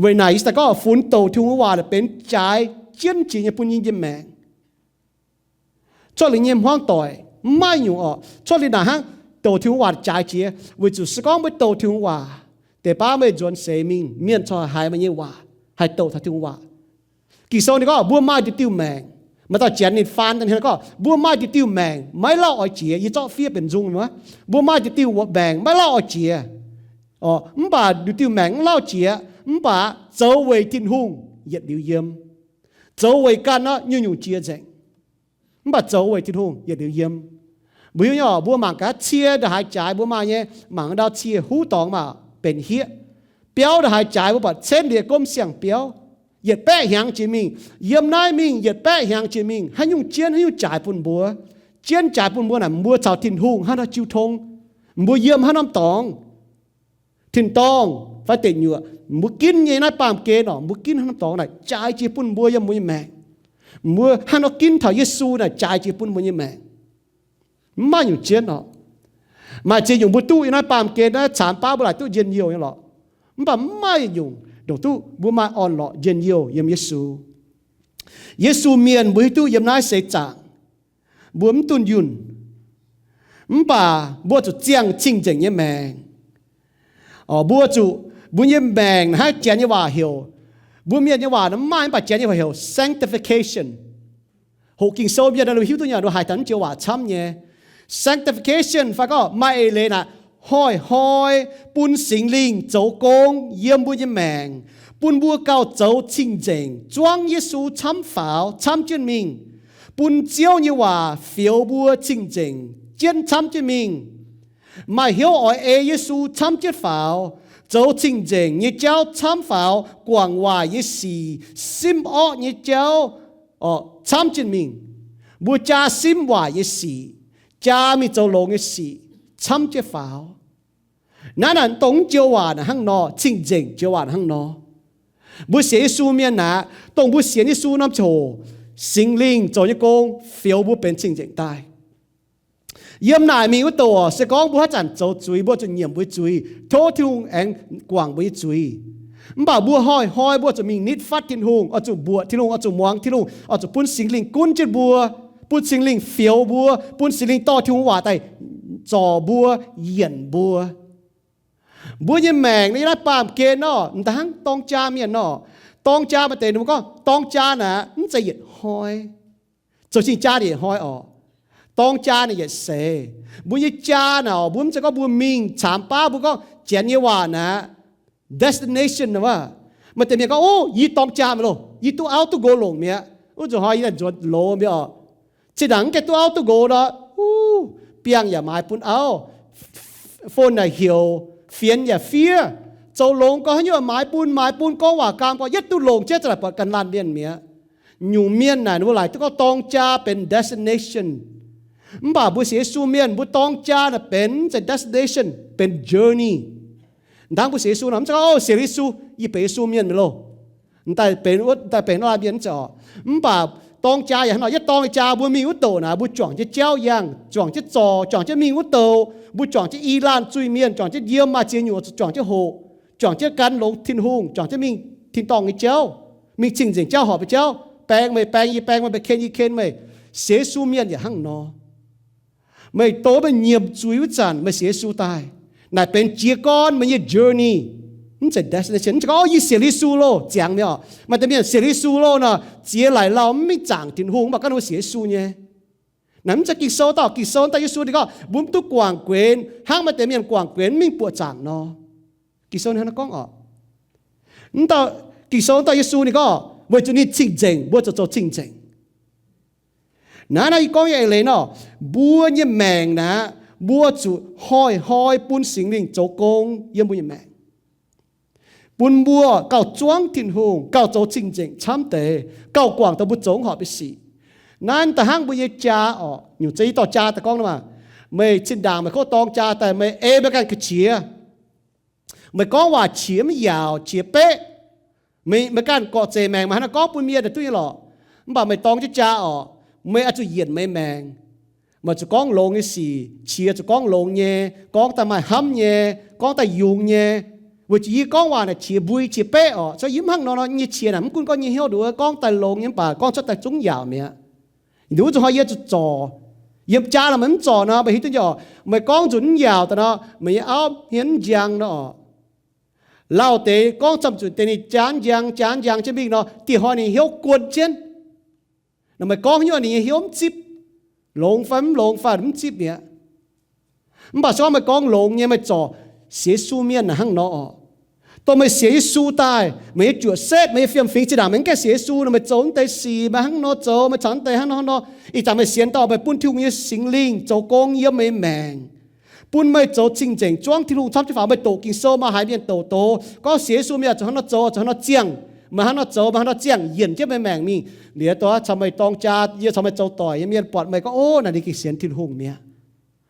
Weic naaic yie daaih gorngv funx douc Tin-Hungh waac naaic benx jaaix jienv jiex nyei bun yie nyei maengc. Cuotv liuz nyei hmuangv doic mv maaih nyungc orqc. Cuotv liuz naaic hnangv douc Tin-Hungh waac jaaix jiex, weic zuqc se gorngv mbuo douc Tin-Hungh waac, deix baav meih nzuonx seix mingh, mienh corc haiz meih nyei waac, haih douc taux Tin-Hungh waac. Ging-Sou ninh gorngv mbuo maaih diuh diuh maengc, Maaih dauh janx ninh faan daaih gorngv, mbuo maaih diuh diuh maengc maiv lauh oix jiex. Yie zorqv fiev benx nzung wuov. Mbuo maaih diuh diuh maengc maiv lauh oix jiex. Mv baac diuh diuh maengc mv lauh jiex, mv baac zoux weic Tin-Hungh yietc liuz yiem. Zoux weic ganh nor nyungc-nyungc jiex nzengc. Mv baac zoux weic Tin-Hungh yietc liuz yiem. Mbuo hiuv nyei oc, mbuo mangc gaax cie ndongc haaix jaaix mbuo maaih nyei, mangc ndau cie huv dorngx maah, benx hieqv. Biauv ndongc haaix jaaix mbuo buatc cenv liez gomv siang-biauv, yietc baeqv hnyangx jiex mingh. Yiem naaiv mingh yietc baeqv hnyangx jiex mingh, haaix nyungc jienv haaix nyungc jaaix bun mbuo. Jienv jaaix bun mbuo naaic, mbuo caux Tin-Hungh hnangv nor jiu tong, mbuo yiem hnangv norm dorngx, tin-dorngh fai deic nyuoqc, mbuo ginv nyei naaiv baamh gen oc, mbuo ginv hnangv norm dorngx naaic jaaix jiex bun mbuo yiem mbuo nyei maengc. Mbuo hnangv nor ginv taux Yesu naaic jaaix jiex bun mbuo nyei maengc. Mv maaih nyungc jienv oc. Maaih ziex nyungc mbuo duqv yiem naaiv baamh gen naaiv caamx baav mbuo laaic duqv njien-youh nyei lorqc. Mv baac mv maaih nyungc ndongc duqv mbuo maaih orn-lorqc njien-youh yiem Yesu. Yesu mienh mbuo hiuv duqv yiem naaiv seix zaangc mbuo mv dunh yunh, mv baac mbuo zuqc ziangh cing-nzengc nyei maengc. Mbuo zuqc, mbuo nyei maengc naaiv haaix Janx nyei waac heuc, mbuo Mienh nyei waac mv maaih, mv baac Janx nyei waac heuc sanctification. Hoqc Ging-Sou mienh ninh hiuv duqv nyei, ninh haih taux naaiv joux waac camv nyei. Sanctification fai gorngv maaih eix leiz naaic, hnoi-hnoi bun Singx Lingh zoux gong yiem mbuo nyei maengc, bun mbuo gauh zoux cing-nzengc, zuangv Yesu camv faaux, camv jienv mingh, bun Ziouv nyei waac fioux mbuo cing-nzengc jienv camv jienv mingh. Maaih hnyouv oix ei Yesu camv jienv faaux, zoux cing-nzengc nyei jauv camv faaux, guangc waaic nyei sic, simv orqv nyei jauv camv jienv mingh. Mbuo jaa simv waaic nyei sic, jaa mingh zoux longx nyei sic camv jienv faaux. Naaiv naaic dongh joux waac naaic hnangv nor, cing-nzengc joux waac naaic hnangv nor. Mbuo sienx Yesu mienh naaic, dongh mbuo sienx Yesu norm ziangh hoc, Singx Lingh zoux nyei gong fioux mbuo benx cing-nzengc daaih. Yiem naaic mingh wuov douc se gorngv mbuo haaix zanc zoux zuiz, mbuo zuqc nyiemc mbuo nyei zuiz, tov Tin-Hungh aengx guangc mbuo nyei zuiz. Mv baac mbuo hnoi-hnoi mbuo zuqc mingh nitv fatv Tin-Hungh, oix zuqc mbuoqc Tin-Hungh, oix zuqc muangx Tin-Hungh, oix zuqc bun Singx Lingh gunv jienv mbuo, bun Singx Lingh fioux mbuo, bun Singx Lingh dorh Tin-Hungh waac daaih zorc mbuo, yienc mbuo. Mbuo nyei maengc naaiv, yiem naaiv baamh gen nor, m'daaih hnangv dorng jaa mienh nor. Dorng jaa maaih deix ninh mbuo gorngv dorng jaa naaic mv zeiz yietc hnoi, zoux cing jaa yietc hnoi oc. Dorng jaa naaic yietc seix. Mbuo nyei jaa naaic, mbuo mv zeiz gorngv mbuo mingh caamx baav, mbuo gorngv Janx nyei waac naaic destination nor. Maaih deix mienh gorngv, o, yie dorng jaa mi'aqv loh, yie duqv auv duqv nqox longc mi'aqv. Wuov nzunc hnoi yie daaih nzuonx loz mi'aqv oc. Zinh ndaangc mv gaengh duqv auv duqv nqox nor, biangh yaac maaiz bun auv, phone yaac heuc, fienx yaac fiev, zoux longx gorngv haaix nyungc maaiz bun, maaiz bun, gorngv waac gaam gorngv yietv duqv longc jienv, za'naaic buatc ganh laanh mienh mi'aqv. Nyungc mienh naaic ninh mbuo laaic duqv gorngv dorng jaa benx destination. Mv baac mbuo sienx Yesu mienh, mbuo dorng jaa naaic benx mv zeiz destination, benx journey. Hnangv mbuo sienx Yesu nor, mv zeiz gorngv, o, sienx Yesu, yie benx Yesu mienh mi'aqv loh, daaih benx wuov, daaih benx wuov laanh mienh mv zeiz oc. Mv baac dorng jaa yaac hnangv nor, yietv dorng jaa mbuo mingh wuov douc naaic, mbuo juangc jienv jauv yangh, juangc jienv zorc, juangc jienv mingh wuov douc, mbuo juangc jienv i laanh zuiz-mienh, juangc jienv yiem maaih ziex nyungc, juangc jienv hoqc, juangc jienv gan longx Tin-Hungh, juangc jienv mingh tin-dorngh nyei jauv, mingh cing-nzengc jauv horpc nyei jauv, baeng meih baeng, yie baeng meih, meih ken yie ken meih. Sienx Yesu mienh yaac hnangv nor. Meih douz meih nyiemc zuiz wuov zanc meih sienx Yesu daaih, naaic benx jiez gorn meih nyei journey, mv zeiz destination. Mv zeiz gorngv, o, yie sienx Yesu loh, ziangx mi'aqv oc. Maaih deix mienh sienx Yesu loh nor, ziex laic lauh mv mingh zaangc Tin-Hungh, mv baac ganh ninh mbuo sienx Yesu nyei. Naaic mv zeiz Ging-Sou daaih, Ging-Sou daaih Yesu ninh gorngv mbuo mv duqv guangc guenx hnangv maaih deix mienh guangc guenx mv mingh buoqc zaangc nor. Ging-Sou ninh hnangv naaiv gorngv oc. Mv dauh, Ging-Sou daaih Yesu ninh gorngv weic zuqc ninh cing-nzengc, mbuo zuqc zoux cing-nzengc. Naaiv naaiv yie gorngv nyei eix leiz nor, mbuo nyei maengc naaic, mbuo zuqc hnoi-hnoi bun Singx Lingh zoux gong yiem mbuo nyei maengc, bun mbuo gauh zuangv Tin-Hungh, gauh zoux cing-nzengc camv deix, gauh guangc dongh mbuo zoux mv horpc nyei sic. Naaiv da'hnangv mbuo nyei jaa oc, nyungc zeiz yie dorh jaa daaih gorngv nor maah. Meih zinh ndaangc meih kov dorng jaa daaih, meih ei meih ganh ga'qiex. Meih gorngv waac qiex mv yaauc, qiex beqv. Meih, meih ganh gorqv-zeic maengc meih hnangv naaiv gorngv bun mienh naaic duqv nyei lorqc. Mv baac meih dorng jienv jaa oc, meih oix zuqc yienc meih maengc. Meih zuqc gorngv longx nyei sic, qiex zuqc gorngv longx nyei, gorngv daaih maaih hnamv nyei, gorngv daaih yungz nyei. Weic zuqc yie gorngv waac naaic qiex mbui qiex beqv oc, so yie mv hnangv nor nor, nyei qiex naaic mv gunv gorngv nyei hnyouv nduov gorngv daaih longx nyei, mv baac gorngv cuotv daaih zungv yaauc mi'aqv. Nduov zuqc hnoi yie zuqc zorc. Yiem jaa naaic meih mv zorc nor, meih hiuv duqv nyei oc. Meih gorngv nzunc mv yaauc daaih nor, meih nyei auv hmien mv njang nor oc. Lauh deix gorngv camv zuqc deix ninh jaa njang, jaa njang jienv mingh nor, dieh hnoi ninh hnyouv guon jienv. Nor meih gorngv haaix nyungc ninh nyei hnyouv mv zipv, longx fai mv longx fai mv zipv mi'aqv. Mv baac se gorngv meih gorngv longx nyei, meih zorc sienx Yesu mienh naaic hnangv nor oc. Dongh meih sienx Yesu daaih, meih nyei juoqc setv, meih nyei fiem-fingx, zinh ndaangc meih mv gaengh sienx Yesu nor, meih zoux wuov deix sic, meih hnangv nor zoux, meih caux wuov deix hnangv nor hnangv nor, ih zanc meih sienx daaih meih bun Tin-Hungh nyei Singx Lingh zoux gong yiem meih maengc, bun meih zoux cing-nzengc, zuangv Tin-Hungh camv jienv faaux. Meih doqc Ging-Sou, maaih haaix mienh doqc doz gorngv sienx Yesu mienh zuqc hnangv nor zoux, zuqc hnangv nor ziangh, meih hnangv nor zoux, meih hnangv nor ziangh, yienc jienv meih maengc mingh. Liuz dongh caux meih dorng jaa, yie caux meih zoux doic nyei mienh buatc meih gorngv, ov, naaic ninh gengh sienx Tin-Hungh mi'aqv,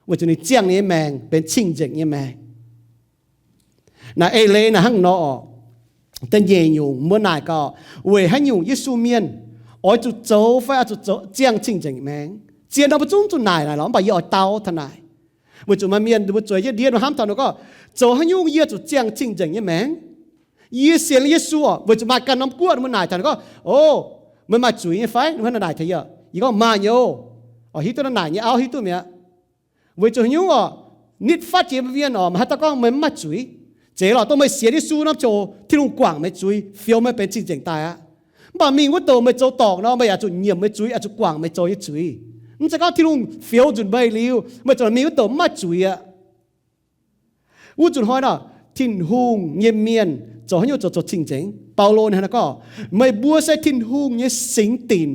weic zuqc ninh ziangh ninh nyei maengc benx cing-nzengc nyei maengc. Naaic eix leiz naaic hnangv nor oc. Da'nyeic nyungc mbuo naaic gaax, weic haaix nyungc Yesu mienh oix zuqc zoux fai oix zuqc zoux ziangh cing-nzengc maengc? Zien nor mbuo zungv zuqc naaic naaic lorqc, mv baac yie oix dau taux naaic, weic zuqc maaih mienh mbuo zueiz jienv ndiev nor hnamv taux nor gorngv, zoux haaix nyungc yie zuqc ziangh cing-nzengc nyei maengc? Yie sienx Yesu oc, weic zuqc maaih ganh norm guoqv mbuo naaic taux nor gorngv, ov, meih maaih zuiz nyei fai? Ninh mbuo naaic taux yie, yie gorngv, maaih nyei oc. Oix hiuv duqv naaic nyei auv hiuv duqv mi'aqv. Weic zuqc haaix nyungc oc? Nitv fatv jiex mbuo mienh oc, meih haaix dauh gorngv meih mv maaih zuiz? Zeiz lorqc, dongh meih sienx Yesu norm ziangh hoc Tin-Hungh guangc meih zuiz, fioux meih benx cing-nzengc daaih aqv. Mv baac mingh wuov douc meih zoux dorngc nor, meih yaac zuqc nyiemc meih zuiz, yaac zuqc guangc meih zoux nyei zuiz. Mv zeiz gorngv Tin-Hungh fioux nzunc meih liuz, meih zuqc mingh wuov douc mv maaih zuiz aqv. Wuov nzunc hnoi nor, Tin-Hungh nyei mienh zoux haaix nyungc zoux zoux cing-nzengc? Baulo ninh hnangv naaiv gorngv, meih mbuo se Tin-Hungh nyei singx dinc.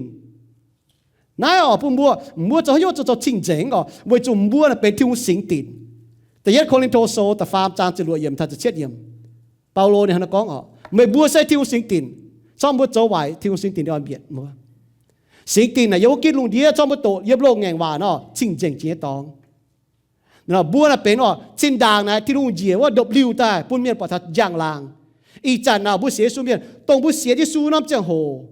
Naaiv oc bun mbuo, mbuo zoux haaix nyungc zoux zoux cing-nzengc oc, weic zuqc mbuo naaic benx Tin-Hungh singx dinc. Da'yietv Ko^lin^to Sou da'faam zaang ziepc luoqc yiemc taux ziepc cietv yiemc, Baulo ninh hnangv naaiv gorngv oc, meih mbuo se Tin-Hungh singx dinc. Corc mbuo zoux waaic Tin-Hungh singx dinc oix mbietc mbuo. Singx dinc naaic yiem wuov gitv lungh ndiev, corc mbuo doqc yiem loz-ngaengc waac nor, cing-nzengc jiex nyei dorngx. Mbuo naaic benx oc, zinh ndaangc naaic Tin-Hungh njiec wuov ndopv-liuh daaih bun mienh buatc taux njang-laangc. Ih zanc naaic mbuo sienx Yesu mienh, dongh mbuo sienx Yesu norm ziangh hoc,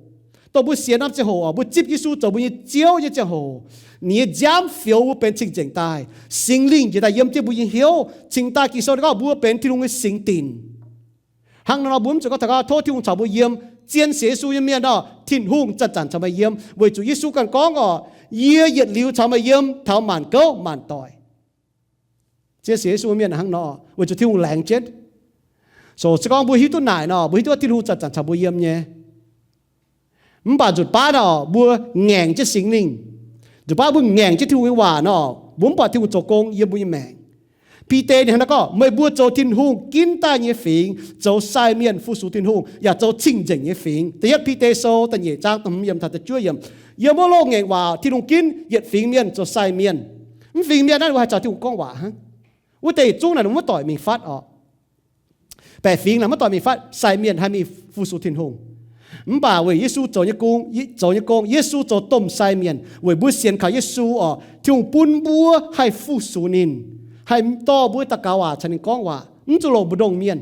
dongh mbuo sienx norm ziangh hoc oc, mbuo zipv Yesu zoux mbuo nyei Ziouv nyei ziangh hoc, ninh nyei nziaamv fioux mbuo benx cing-nzengc daaih. Singx Lingh njiec daaih yiem jienv mbuo nyei hnyouv, cingx daaih Ging-Sou gorngv mbuo benx Tin-Hungh nyei singx dinc. Hnangv nor nor mbuo mv zuqc gorngv taux gorngv tov Tin-Hungh caux mbuo yiem. Zien sienx Yesu nyei mienh nor, Tin-Hungh zanc-zanc caux meih yiem, weic zuqc Yesu ganh gorngv oc, yie yietc liuz caux meih yiem taux maanc gouv maanc doic. Zien sienx Yesu mienh hnangv nor, weic zuqc Tin-Hungh laengz jienv. So se gorngv mbuo hiuv duqv naaic nor, mbuo hiuv duqv Tin-Hungh zanc-zanc caux mbuo yiem nyei. Mv baac nzunc baav nor, mbuo ngaengc jienv Singx Lingh. Nzunc baav mbuo ngaengc jienv Tin-Hungh nyei waac nor, mbuo mv buatc Tin-Hungh zoux gong yiem mbuo nyei maengc. Bide ninh hnangv naaiv gorngv, meih mbuo zoux Tin-Hungh ginv daaih nyei fingx, zoux sai mienh fu-sux Tin-Hungh, yaac zoux cing-nzengc nyei fingx. Da'yietv Bide Sou da'nyeic zaang da'hmz yiemc taux da'juov yiemc. Yiem wuov loz-ngaengc waac Tin-Hungh ginv yietc fingx mienh zoux sai mienh. Mv fingx mienh naaiv mbuo haih caux Tin-Hungh gorngv waac hnangv. Wuov deix yietc zungv naaic mv doic mingh fatv oc. Baeqc fingx naaic mv doic mingh fatv, sai mienh haih mingh fu-sux Tin-Hungh. Mv baac weic Yesu zoux nyei gong, zoux nyei gong, Yesu zoux domh sai mienh. Weic mbuo sienx kaux Yesu oc, Tin-Hungh bun mbuo haih fu-sux ninh, haih dorh mbuo daux gaux waac caux ninh gorngv waac, mv zuqc longc mbu'ndongx mienh.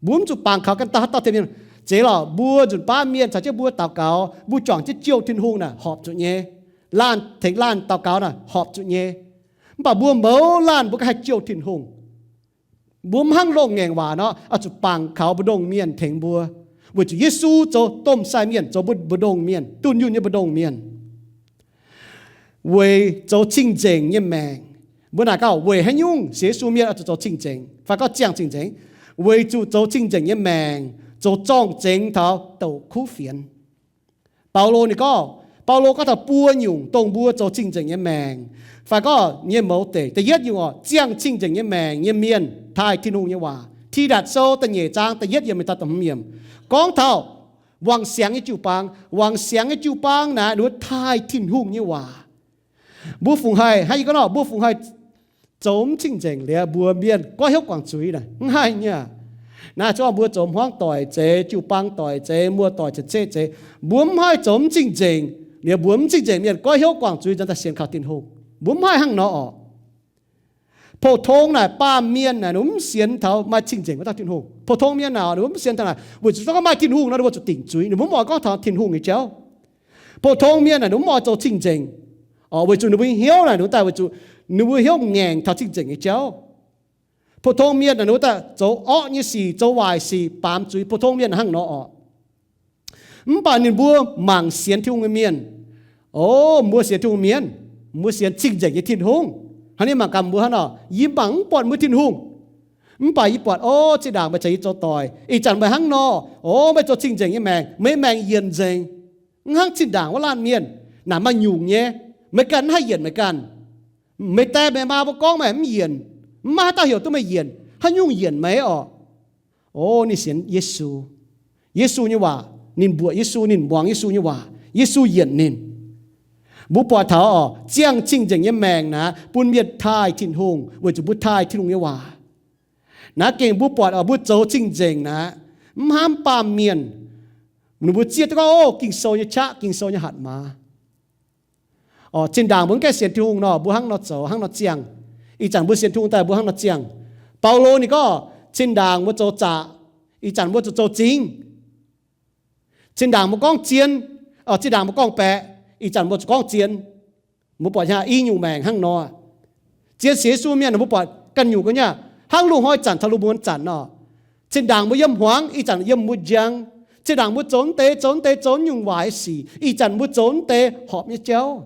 Mbuo mv zuqc bangc kaux ganh dauh haaix dauh tengx mienh. Zeiz lorqc, mbuo nzunc baav mienh caux jienv mbuo daux gaux, mbuo juangc jienv jouh Tin-Hungh naaic horpc zuqc nyei. Laanh tengx laanh daux gaux naaic horpc zuqc nyei. Mv baac mbuo mouz laanh mbuo ganh haih jouh Tin-Hungh. Mbuo mv hnangv loz-ngaengc waac nor, oix zuqc bangc kaux mbu'ndongx mienh tengx mbuo. Weic zuqc Yesu zoux domh sai mienh, zoux mbu'ndongx mienh, dunh yunh nyei mbu'ndongx mienh. Weic zoux cing-nzengc nyei maengc. Mbuo naaic gauh weic haaix nyungc sienx Yesu mienh oix zuqc zoux cing-nzengc fai gorngv ziangh cing-nzengc? Weic zuqc zoux cing-nzengc nyei maengc zoux zorng-zengx taux douc kuv fienx. Baulo ninh gorngv, Baulo gorngv taux buo nyungc dongh mbuo zoux cing-nzengc nyei maengc fai gorngv nyei mouz deic. Da'yietv nyungc oc, ziangh cing-nzengc nyei maengc nyei mienh taaih Tin-Hungh nyei waac. Tidatc Sou da'nyeic zaang da'yietv yiemc mingh taux da'hmz yiemc gorngv taux wangc siangx nyei jiu-baang. Wangc siangx nyei jiu-baang naaic ninh mbuo taaih Tin-Hungh nyei waac. Mbuo fungc haih, hnangv yie gorngv nor, mbuo fungc haih zoux mv cing-nzengc liuz mbuox mienh goiv hnyouv guangc zuiz naaic? Mv haih nyei. Naaiv zungv mbuo zoux hmuangv doic zeix, jiu-baang doic zeix, muoz-doic zeix, ceqv zeix, mbuo mv haih zoux mv cing-nzengc liuz mbuox mv cing-nzengc mienh goiv hnyouv guangc zuiz nzanc daaih sienx kaux Tin-Hungh. Mbuo mv haih hnangv nor oc. Pou-tong naaic baamh mienh naaic ninh mv sienx taux maaih cing-nzengc wuov dauh Tin-Hungh. Pou-tong mienh naaic ninh mv sienx taux naaic, weic zuqc gorngv maaih Tin-Hungh nor ninh mbuo zuqc dingc zuiz, ninh mbuo mv oix gorngv taux Tin-Hungh nyei jauv. Pou-tong mienh naaic ninh mv oix zoux cing-nzengc, weic zuqc ninh mbuo nyei hnyouv naaic ninh daaih weic zuqc ninh mbuo hnyouv ngaengc taux cing-nzengc nyei jauv. Pou-tong mienh naaic ninh daaih zoux orqv nyei sic, zoux waaic sic, baamz zuiz. Pou-tong mienh hnangv nor oc. Mv baac ninh mbuo mangc sienx Tin-Hungh nyei mienh, o, mbuo sienx Tin-Hungh mienh, mbuo sienx cing-nzengc nyei Tin-Hungh. Hnangv ninh mangc gaax mbuo hnangv nor, yie mangc mv buatc mbuo Tin-Hungh. Mv baac yie buatc, o, zinh ndaangc meih caux yie zoux doic, ih zanc meih hnangv nor, o, meih zoux cing-nzengc nyei maengc, meih maengc yienc nzengc, mv hnangv zinh ndaangc wuov laanh mienh. Naaic maaih nyungc nyei. Meih ganh mv haih yienc meih ganh. Meih die meih maa mbuo gorngv meih mv yienc, mv maaih haaix dauh heuc duqv meih yienc. Haaix nyungc yienc meih orqc? O, ninh sienx Yesu. Yesu nyei waac, ninh mbuoqc Yesu, ninh muangx Yesu nyei waac, Yesu yienc ninh. Mbuo buatc taux orqc, ziangh cing-nzengc nyei maengc naaic bun mienh taaih Tin-Hungh weic zuqc mbuo taaih Tin-Hungh nyei waac. Naaiv gengh mbuo buatc orqc, mbuo zoux cing-nzengc naaic mv hnamv baamh mienh. Ninh mbuo zieqv duqv gorngv, o, Ging-Sou nyei qaqv, Ging-Sou nyei hatc maaz. Orqc, zinh ndaangc mbuo mv gaengh sienx Tin-Hungh nor, mbuo hnangv nor zoux, hnangv nor ziangh. Ih zanc mbuo sienx Tin-Hungh daaih, mbuo hnangv nor ziangh. Baulo ninh gorngv, zinh ndaangc mbuo zoux zaqc, ih zanc mbuo zuqc zoux zingv. Zinh ndaangc mbuo gorngv zien, zinh ndaangc mbuo gorngv-baeqc, ih zanc mbuo zuqc gorngv zien. Mbuo buatc i nyungc maengc hnangv nor. Zien sienx Yesu mienh mbuo buatc ganh nyungc ga'naaiv hnangv lungh hnoi zanc taux lungh muonz zanc nor. Zinh ndaangc mbuo yiem hmuangx, ih zanc yiem mbuo njang. Zinh ndaangc mbuo zoux mv deix, zoux mv deix, zoux nyungc waaic sic, ih zanc mbuo zoux mv deix horpc nyei jauv.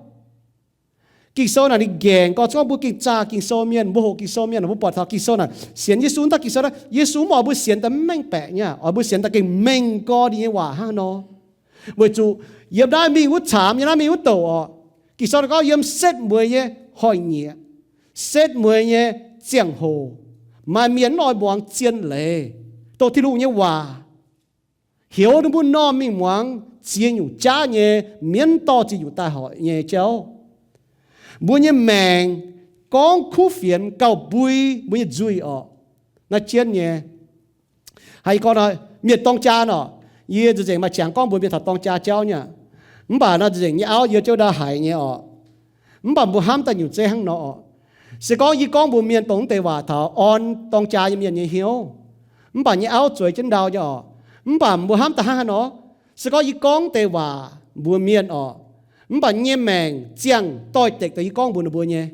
Ging-Sou naaic ninh nqaengc gorngv, gorngv mbuo gengh zaah Ging-Sou mienh, mbuo hoqc Ging-Sou mienh, mbuo buatc taux Ging-Sou naaic sienx Yesu, daaih Ging-Sou naaiv, Yesu mv oix mbuo sienx daaih mv mengh baeqc nyei, oix mbuo sienx daaih gengh mengh gorx ninh nyei waac hnangv nor. Weic zuqc yiem naaiv mingh wuov caamx, yiem naaiv mingh wuov douc orqc, Ging-Sou naaic gorngv yiem setv mueiz nyei hnoi-nyieqc, setv mueiz nyei ziangh hoc, maaih mienh mv oix muangx zien leiz, dongh Tin-Hungh nyei waac, heuc ninh mbuo m'normh mingh muangx ziex nyungc jaav nyei, mienv dorh ziex nyungc daaih hoic nyei jauv. Mbuo nyei maengc gorngv kuv fienx gauh mbui mbuo nyei nzuih orqc. Naaiv jienv nyei. Haiz gorngv mienh dorng jaa nor, yie nzengc maaih qangx gorngv mbuox mienh taux dorng jaa jauv nyei. Mv baac nor nzengc nyei auv yie jienv ndau haiz nyei orqc. Mv baac mbuo hnamv daaih nyungc zeiv hnangv nor orqc. Se gorngv yie gorngv mbuox mienh dongh deix waac taux orn dorng jaa nyei mienh nyei hnyouv, mv baac nyei auv zueiz jienv ndau nyei orqc. Mv baac mbuo hnamv daaih hnangv haaix nor? Se gorngv yie gorngv deix waac mbuox mienh orqc, mv baac nyei maengc ziangh doix-dekc deix yie gorngv mbuox ninh mbuo nyei.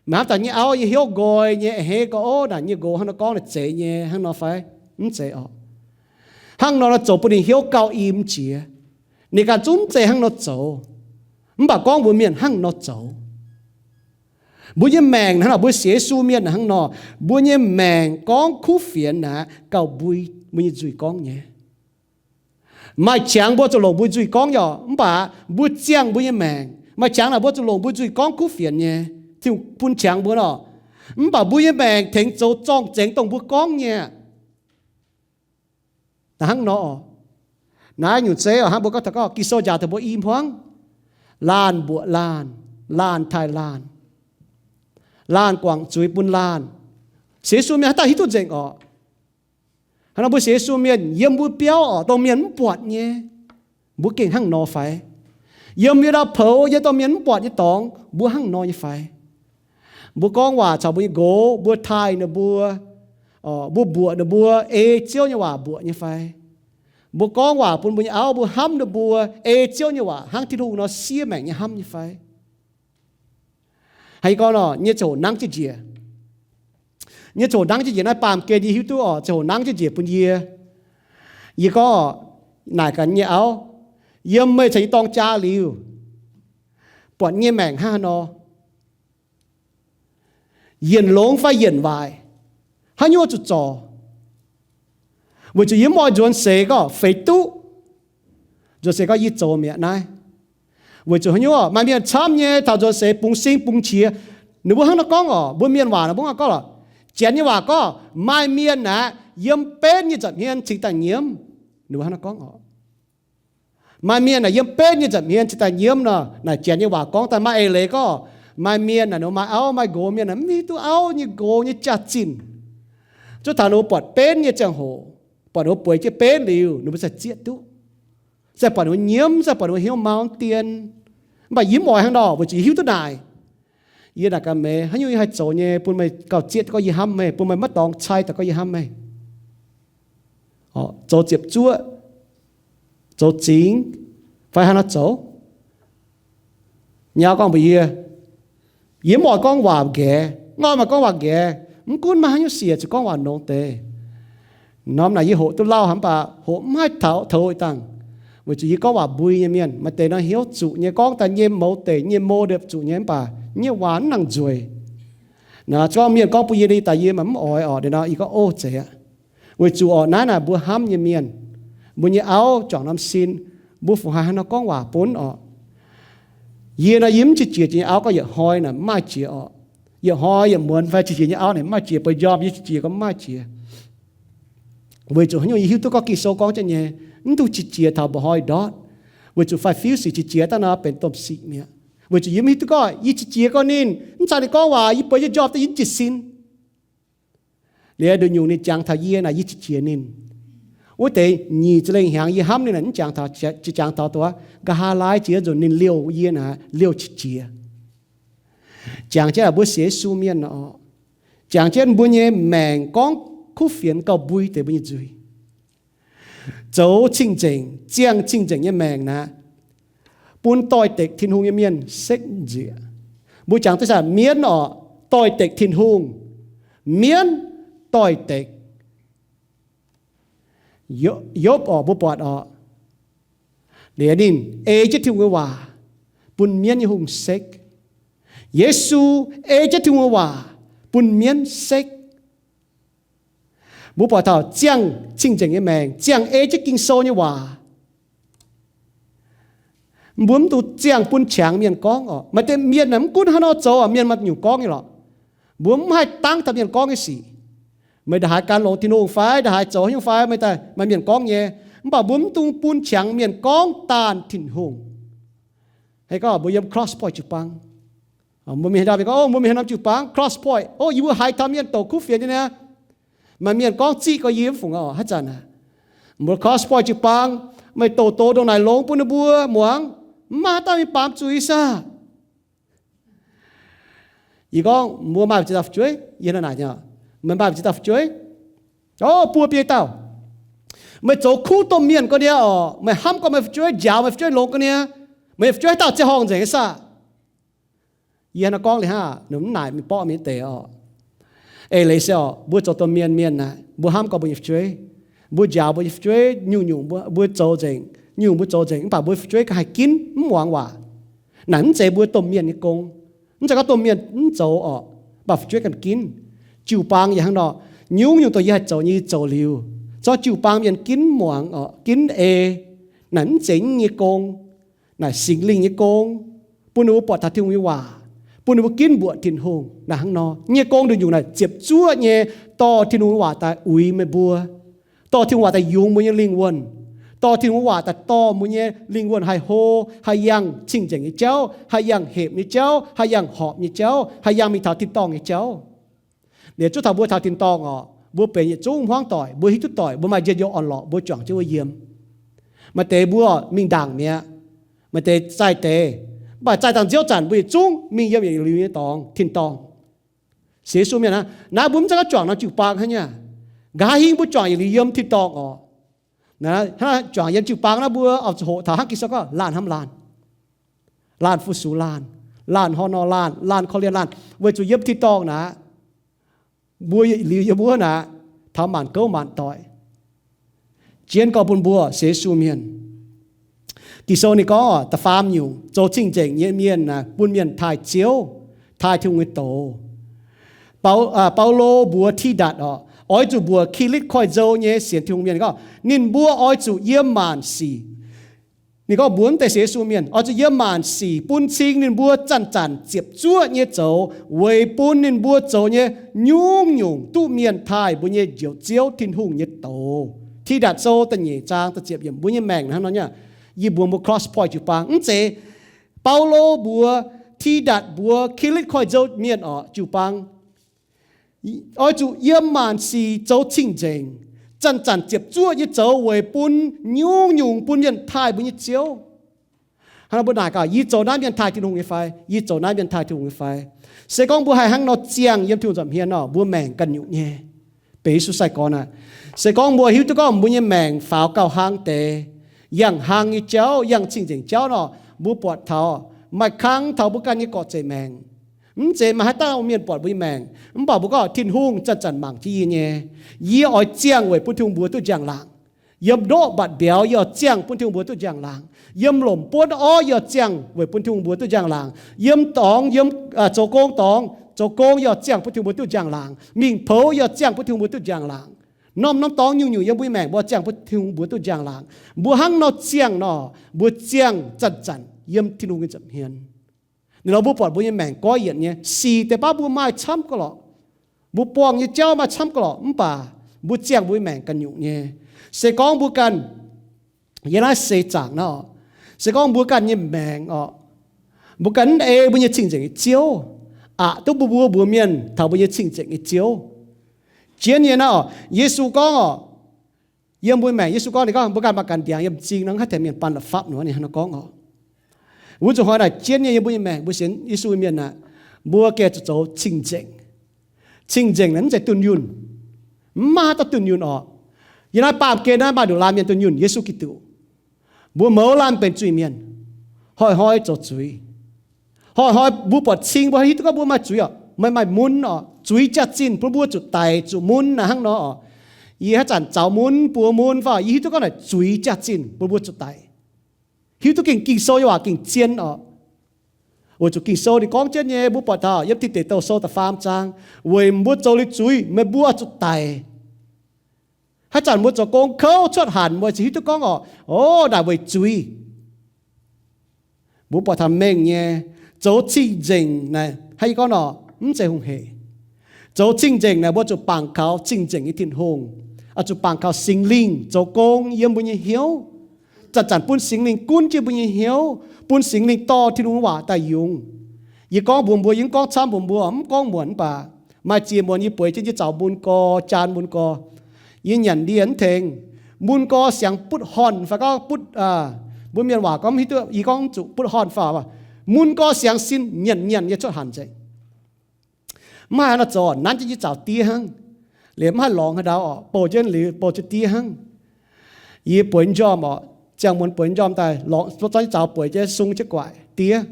Maiv hnamv daaih nyei auv nyei hnyouv nqoi nyei, a'hneiv gorngv, ov, naaic nyei nqox hnangv nor gorngv naaic zeiz nyei hnangv nor fai? Mv zeiz orqc. Hnangv nor nor zoux bun ninh hnyouv gauh im jiex. Ninh ganh zungv mv zeiz hnangv nor zoux, mv baac gorngv mbuox mienh hnangv nor zoux. Mbuo nyei maengc hnangv nor, mbuo sienx Yesu mienh hnangv nor, mbuo nyei maengc gorngv kuv fienx naaic gauh mbui mbuo nyei nzuih gorngv nyei. Maaih qangx mbuo zuqc longc mbuo nzuih gorngv nyei orqc, mv baac mbuo ziangh mbuo nyei maengc. Maaih qangx naaic mbuo zuqc longc mbuo nzuih gorngv kuv fienx nyei. Tin-Hungh bun qangx mbuo nor, mv baac mbuo nyei maengc tengx zoux zorng-zengx dongh mbuo gorngv nyei. Naaiv hnangv nor orqc. Naaiv nyungc zeiv orqc, hnangv mbuo gorngv taux gorngv Ging-Sou njaaux taux mbuo i hmuangv, laanh mbuoqc laanh, laanh taaih laanh, laanh guangc zuiz bun laanh. Sienx Yesu mienh haaix dauh hiuv duqv nzengc orqc? Hnangv nor mbuo sienx Yesu mienh yiem mbuo biauv orqc, dongh mienh mv buatc nyei, mbuo gengh hnangv nor fai? Yiem yie ndau-poux, yiem dongh mienh mv buatc nyei dorngx, mbuo hnangv nor nyei fai? Mbuo gorngv waac caux mbuo nyei nqox, mbuo taaih ninh mbuo, mbuo mbuoqc ninh mbuo ei Ziouv nyei waac mbuoqc nyei fai? Mbuo gorngv waac bun mbuo nyei auv, mbuo hnamv ninh mbuo ei Ziouv nyei waac hnangv Tin-Hungh nor siev maengc nyei hnamv nyei fai? Haaix gorngv nor, nyei ziangh hoc nangv jienv njiec. Nyei ziangh hoc nangv jienv njiec naaiv baamh gen yie hiuv duqv orqc, ziangh hoc nangv jienv njiec bun yie. Yie gorngv orqc, naaic gaax nyei auv, yiem meih caux yie dorng jaa liuz, buatc nyei maengc hnangv haaix nor? Yienc longx fai yienc waaic? Haaix nyungc zuqc zorc? Weic zuqc yie mv oix nzuonx seix gorngv feix duqv. Nzuonx seix gorngv yie zoux mi'aqv naaiv. Weic zuqc haaix nyungc orqc? Maaih mienh camv nyei taux nzuonx seix bungx sing bungx qiex. Ninh mbuo hnangv nor gorngv orqc, mbuo mienh waac nor mbuo hnangv nor gorngv lorqc. Janx nyei waac gorngv, maaih mienh aeqv, yiem benv nyei nza'hmien cingx daaih nyiemv. Ninh mbuo hnangv nor gorngv orqc. Maaih mienh aeqv, yiem benv nyei nza'hmien cingx daaih nyiemv nor. Naaic Janx nyei waac gorngv daaih maaih eix leiz gorngv, maaih mienh aeqv, ninh mbuo maaih auv maaih nqox mienh aeqv, mv hiuv duqv auv nyei nqox nyei jaax-zinh. Zuov taux ninh mbuo buatc benv nyei ziangh hoc, buatc ninh mbuo bueix jienv benv liuz, ninh mbuo za'gengh zieqv duqv. Za'gengh buatc ninh mbuo nyiemv, za'gengh buatc ninh mbuo hnyouv mauv dien. Mv baac yie mv oix hnangv nor, weic zuqc yie hiuv duqv naaic. Yie naaic gaax meih, haaix nyungc yie haih zoux nyei bun meih gauh zieqv daaih gorngv yie hnamv meih, bun meih maiv dorngx cai daaih gorngv yie hnamv meih? Zoux ziepc zuoqv, zoux zingx, fai haaix nor zoux? Nyei auv gorngv mbuox yie, yie mv oix gorngv waac nqaeqv. Mv oix maaih gorngv waac nqaeqv. Mv gunv maaih haaix nyungc siec zuqc gorngv waac nongx deix. Norm naaic yie hoqc duqv lauh haic mv baac hoqc mv haih taux toux ih dangh, weic zuqc yie gorngv waac mbui nyei mienh. Maaih deix nor hnyouv zuqc nyei, gorngv daaih nyei mouz deic nyei, mouz liepc zuqc nyei mv baac nyei waac mv nangc nzueic. Naaic gorngv mienh gorngv bun yie daaih yie mv oix orqc. Nor yie gorngv, o, zeiz aqv. Weic zuqc orqc naaiv naaic mbuo hnamv nyei mienh, mbuo nyei auv juangc norm sin, mbuo fungc haaix haaix nor gorngv waac bun orqc? Yie nor yie mv qiex jiez nyei auv gorngv yietc hnoi naaic mv maaih jiex orqc. Yietc hnoi yietc muonz fai qiex jiez nyei auv naaic mv maaih jiex, bun njormh yie qiex jiez gorngv mv maaih jiex. Weic zuqc haaix nyungc yie hiuv duqv gorngv Ging-Sou gorngv jienv nyei, mv dungx qiex jiez taux mba'hnoi ndortv. Weic zuqc fai fiuv sic qiex jiez daaih nor benx domh sic mi'aqv. Weic zuqv yie mv hiuv duqv gorngv yie qiex jiez gorngv ninh, mv zeiz ninh gorngv waac yie bueix nyei njormh daaih yie mv jiez sin. Liuz nduqc nyungc ninh jangx taux yie naaic yie qiex jiez ninh. Wuov deix nyic ziepc lengh hnyangx yie hnamv ninh naaic mv jangx taux, jangx taux duqv nqa'haav laai jiex nzunc ninh liouh yie naaic liouh qiex jiez. Jangx jienv mbuo sienx Yesu mienh oc, jangx jienv mbuo nyei maengc gorngv kuv fienx gauh mbui deix mbuo nyei nzuih. Zoux cing-nzengc, ziangh cing-nzengc nyei maengc naaic, bun doix-dekc Tin-Hungh nyei mienh sekv nzieqc. Mbuo jangx duqv saah, mienv orqc doix-dekc Tin-Hungh, mienv doix-dekc. Yopv orqc mbuo buatc orqc, liuz ninh ei jienv Tin-Hungh nyei waac bun mienv nyei hungh sekv. Yesu ei jienv Tin-Hungh nyei waac bun mienv sekv. Mbuo buatc taux ziangh cing-nzengc nyei maengc, ziangh ei jienv Ging-Sou nyei waac. Mbuo mv dungx ziangh bun qangx mienh gorngv orqc. Maaih deix mienh naaic mv gunv haaix nor zoux, mienh maaih nyungc gorngv nyei lorqc. Mbuo mv haih dangv taux mienh gorngv nyei sic. Meih ndaaih haaix gan longx Tin-Hungh fai ndaaih haaix zoux haaix nyungc fai, meih daaih maaih mienh gorngv nyei. Mv baac mbuo mv dungx bun qangx mienh gorngv daanh Tin-Hungh. Hei gorngv mbuo yiem CrossPointe jiu-baang, mbuo mingh haaix ndau gorngv, o, mbuo mingh haaix norm jiu-baang CrossPointe, o, yie mbuo haiz taux mienh douc kuv fienx nyei niaa. Maaih mienh gorngv ziqv gorx yie mv fungc orqc, haaix zanc aac. Mbuo CrossPointe jiu-baang, meih douc doz ndongc naaic longx bun ninh mbuo muangx, mv maaih haaix dauh mingh baamz zuiz saah. Yie gorngv, mbuo maaih ziex dauh fu'jueiv, yie hnangv naaic, meih maaih ziex dauh fu'jueiv, o, buo biei dauh, meih zoux kuv domh mienh gorx niaa orqc, meih hnamv gorx meih fu'jueiv, njaaux meih fu'jueiv longx gorx niaa, meih nyei fu'jueiv haaix dauh ziangh horngh nzengc nyei saah. Yie hnangv naaiv gorngv liuz hnangv, mv naaic mingh borqv mienh deix orqc. Eix leiz se orqc, mbuo zoux domh mienh mienh naaic, mbuo hnamv gorx mbuo nyei fu'jueiv, mbuo njaaux mbuo nyei fu'jueiv, nyungc-nyungc mbuo zoux nzengc, nyungc mbuo zoux nzengc, mv baac mbuo fu'jueiv ganh haih ginv mv muangx waac. Naaic mv zeiz mbuo domh mienh nyei gong. Mv zeiz gorngv domh mienh mv zoux orqc, mv baac fu'jueiv ganh ginv. Jiu-baang yaac hnangv nor, nyungc-nyungc dongh yie haih zoux nyei yie zoux liuz, zorqv jiu-baang mienh ginv mv muangx orqc, ginv ei, naaic mv zeiz yie nyei gong. Naaic Singx Lingh nyei gong, bun ninh mbuo buatc taux Tin-Hungh nyei waac, bun ninh mbuo ginv mbuoqc Tin-Hungh. Naaic hnangv nor, yie nyei gong nduqc nyungc naaic ziepc zuoqv nyei dorh Tin-Hungh nyei waac daaih uix meih mbuo, dorh Tin-Hungh waac daaih yungz mbuo nyei lingh wuonh, dorh Tin-Hungh nyei waac daaih dorh mbuo nyei lingh wuonh haih hlo, haih yangh cing-nzengc nyei jauv, haih yangh hepc nyei jauv, haih yangh horpc nyei jauv, haih yangh mingh taux tin-dorngh nyei jauv. Liuz zuov taux mbuo taux tin-dorngh orqc, mbuo benx yietc zungv hmuangv doic, mbuo hiuv duqv doic, mbuo maaih njien-youh orn-lorqc, mbuo juangc jienv wuov yiem. Maaih deix mbuo mingh ndaangc mi'aqv, maaih deix zaih deix, mv baac zaih dangh nziouv zanc mbuo yietc zungv mingh yiem yietc liuz nyei dorngx, tin-dorngh. Sienx Yesu mienh aqv, naaiv mbuo mv zeiz gorngv juangc nor jiu-baang hnangv nyei. Nqa'haav hingv mbuo juangc yietc liuz yiem tin-dorngh orqc. Hnangv juangc yiem jiu-baang naaiv mbuo oix zuqc hoqc taux hnangv Ging-Sou gorngv laanh hnamv laanh, laanh fu-sux laanh, laanh hor nor laanh, laanh korv-lienh laanh, weic zuqc yiem tin-dorngh naaic, mbuo yietc liuz yiem wuov naaic, taux maanc gouv maanc doic. Jienv gorngv bun mbuo sienx Yesu mienh, Ging-Sou ninh gorngv da'faam nyungc, zoux cing-nzengc nyei mienh aah, bun mienh taaih Ziouv, taaih Tin-Hungh nyei doz. Bau, Baulo mbuox Tidatc orqc, oix zuqc mbuox Kilitv Koiv-Nzou nyei sienx Tin-Hungh mienh gorngv, ninh mbuo oix zuqc yiem maanc sic. Ninh gorngv mbuox mv deix sienx Yesu mienh oix zuqc yiem maanc sic bun cing ninh mbuo zanc-zanc ziepc zuoqv nyei zoux weic bun ninh mbuo zoux nyei nyungc-nyungc duqv mienh taaih mbuo nyei Njoux Ziouv Tin-Hungh nyei doz. Tidatc Sou da'nyeic zaang da'ziepc yiemc. Mbuo nyei maengc hnangv nor nyei. Yie mbuox mbuo CrossPointe jiu-baang, mv zeiz Baulo mbuox Tidatc mbuox Kilitv Koiv-Nzou mienh orqc, jiu-baang oix zuqc yiem maanc sic zoux cing-nzengc, zanc-zanc ziepc zuoqv nyei zoux weic bun nyungc-nyungc bun mienh taaih mbuo nyei Ziouv. Hnangv nor mbuo naaic gaax, yie zoux naaiv mienh taaih Tin-Hungh nyei fai? Yie zoux naaiv mienh taaih Tin-Hungh nyei fai? Se gorngv mbuo haih hnangv nor ziangh yiem Tin-Hungh nza'hmien nor, mbuo maengc ganh nyungc nyei. Benx Yesu sai-gorx naaic, se gorngv mbuo hiuv duqv gorngv mbuo nyei maengc faaux gauh hlang deix, yangh hlang nyei jauv, yangh cing-nzengc jauv nor, mbuo buatc taux maaih kang taux mbuo ganh nyei gorqv-zeic maengc. Mv zeiz maaih haaix dauh mienh buatc mbuo nyei maengc, mv baac mbuo gorngv Tin-Hungh zanc-zanc mangc jienv yie nyei. Yie oix ziangh weic bun Tin-Hungh mbuox duqv njang-laangc. Yiem ndoqv mbatc mbiauz yie oix ziangh bun Tin-Hungh mbuox duqv njang-laangc. Yiem lomc buonv orv yie oix ziangh weic bun Tin-Hungh mbuox duqv njang-laangc. Yiem dorngx, yiem zoux gong dorngx, zoux gong yie oix ziangh bun Tin-Hungh mbuox duqv njang-laangc. Mingh poux yie oix ziangh bun Tin-Hungh mbuox duqv njang-laangc. Norm-norm dorngx nyungc-nyungc yiem mbuo nyei maengc mbuo oix ziangh bun Tin-Hungh mbuox duqv njang-laangc. Mbuo hnangv nor ziangh nor, mbuo ziangh zanc-zanc yiem Tin-Hungh nyei nza'hmien. Ninh lorz mbuo buatc mbuo nyei maengc goiv yienc nyei. Sic deix baav mbuo maaih camv ga'lorqc, mbuo buangh nyei jauv maaih camv ga'lorqc, mv baac mbuo ziangh mbuo nyei maengc ganh nyungc nyei. Se gorngv mbuo ganh, yiem naaiv seix zaangc naaiv oc, se gorngv mbuo ganh nyei maengc oc, mbuo ganh mv ei mbuo nyei cing-nzengc nyei Ziouv, aqc duqv mbuo mbuo mbuox mienh taux mbuo nyei cing-nzengc nyei Ziouv. Jienv nyei naaiv oc, Yesu gorngv oc, yiem mbuo maengc Yesu gorngv, ninh gorngv mbuo ganh maaih ganh ndiangx yiem m'zing nor, mv haih tengx mienh baan la'fapv nor, ninh hnangv nor gorngv oc. Wuov zuqc hnoi naaic jienv nyei yiem mbuo nyei maengc, mbuo sienx Yesu mienh aah, mbuo gengh zuqc zoux cing-nzengc. Cing-nzengc naaic mv zeiz dunh yunh. Mv maaih haaix dauh dunh yunh oc. Yiem naaiv baamh gen naaiv maaih nduqc laanh mienh dunh yunh Yesu Giduc. Mbuo mouz laanh benx zuiz-mienh, hnoi-hnoi zoux zuiz. Hnoi-hnoi mbuo buatc cing mbuo hiuv duqv gorngv mbuo maaih zuiz oc, meih maaih mun oc, zuiz jaax-zinh bun mbuo zuqc daic zuqc mun naaic hnangv nor oc. Yie haaix zanc zaux mun buoz mun fai, yie hiuv duqv gorngv naaic zuiz jaax-zinh bun mbuo zuqc daic. Hiuv duqv gengh Ging-Sou nyei waac gengh zien oc. Weic zuqc Ging-Sou ninh gorngv jienv nyei, mbuo buatc taux yiem Tin Deic Douh Sou da'faam zaang, weic mbuo zoux liuz zuiz meih mbuo zuqc daic. Haaix zanc mbuo zoux gong kouv cuotv hanc, mbuo ziouc hiuv duqv gorngv oc, o, naaic weic zuiz. Mbuo buatc taux mengh nyei, zoux cing-nzengc naaic hnangv yie gorngv nor, mv zeiz hungh hec. Zoux cing-nzengc naaic mbuo zuqc bangc kaux cing-nzengc nyei Tin-Hungh, oix zuqc bangc kaux Singx Lingh zoux gong yiem mbuo nyei hnyouv. Zanc-zanc bun Singx Lingh gunv jienv mbuo nyei hnyouv, bun Singx Lingh dorh Tin-Hungh waac daaih yungz. Yie gorngv mbuox mbuo, yie mv gorngv camv mbuox mbuo, mv gorngv muonc mv baac maaih ziex muonz yie bueix jienv yie zaux mun gorx, jaan mun gorx, yie nyanc ndie mv tengx, mun gorx siangx butv horn fai gorngv butv, mbuo mienh waac gorngv, yie gorngv zuqc butv horn fai, mun gorx siangx sin nyanc nyanc nyei cuotv hanc nzengc. Mv haih haaix nor zoux, nanv jienv yie zaux diev hnangv. Liemh mv haih lorngx haaix ndau oc, bouh jienv liuz bouh jienv diev hnangv. Yie bueix njormh oc, ziangh muonz bueix njormh daaih lorngx zorqv yie zaux bueix jienv sung jienv guaaic diev.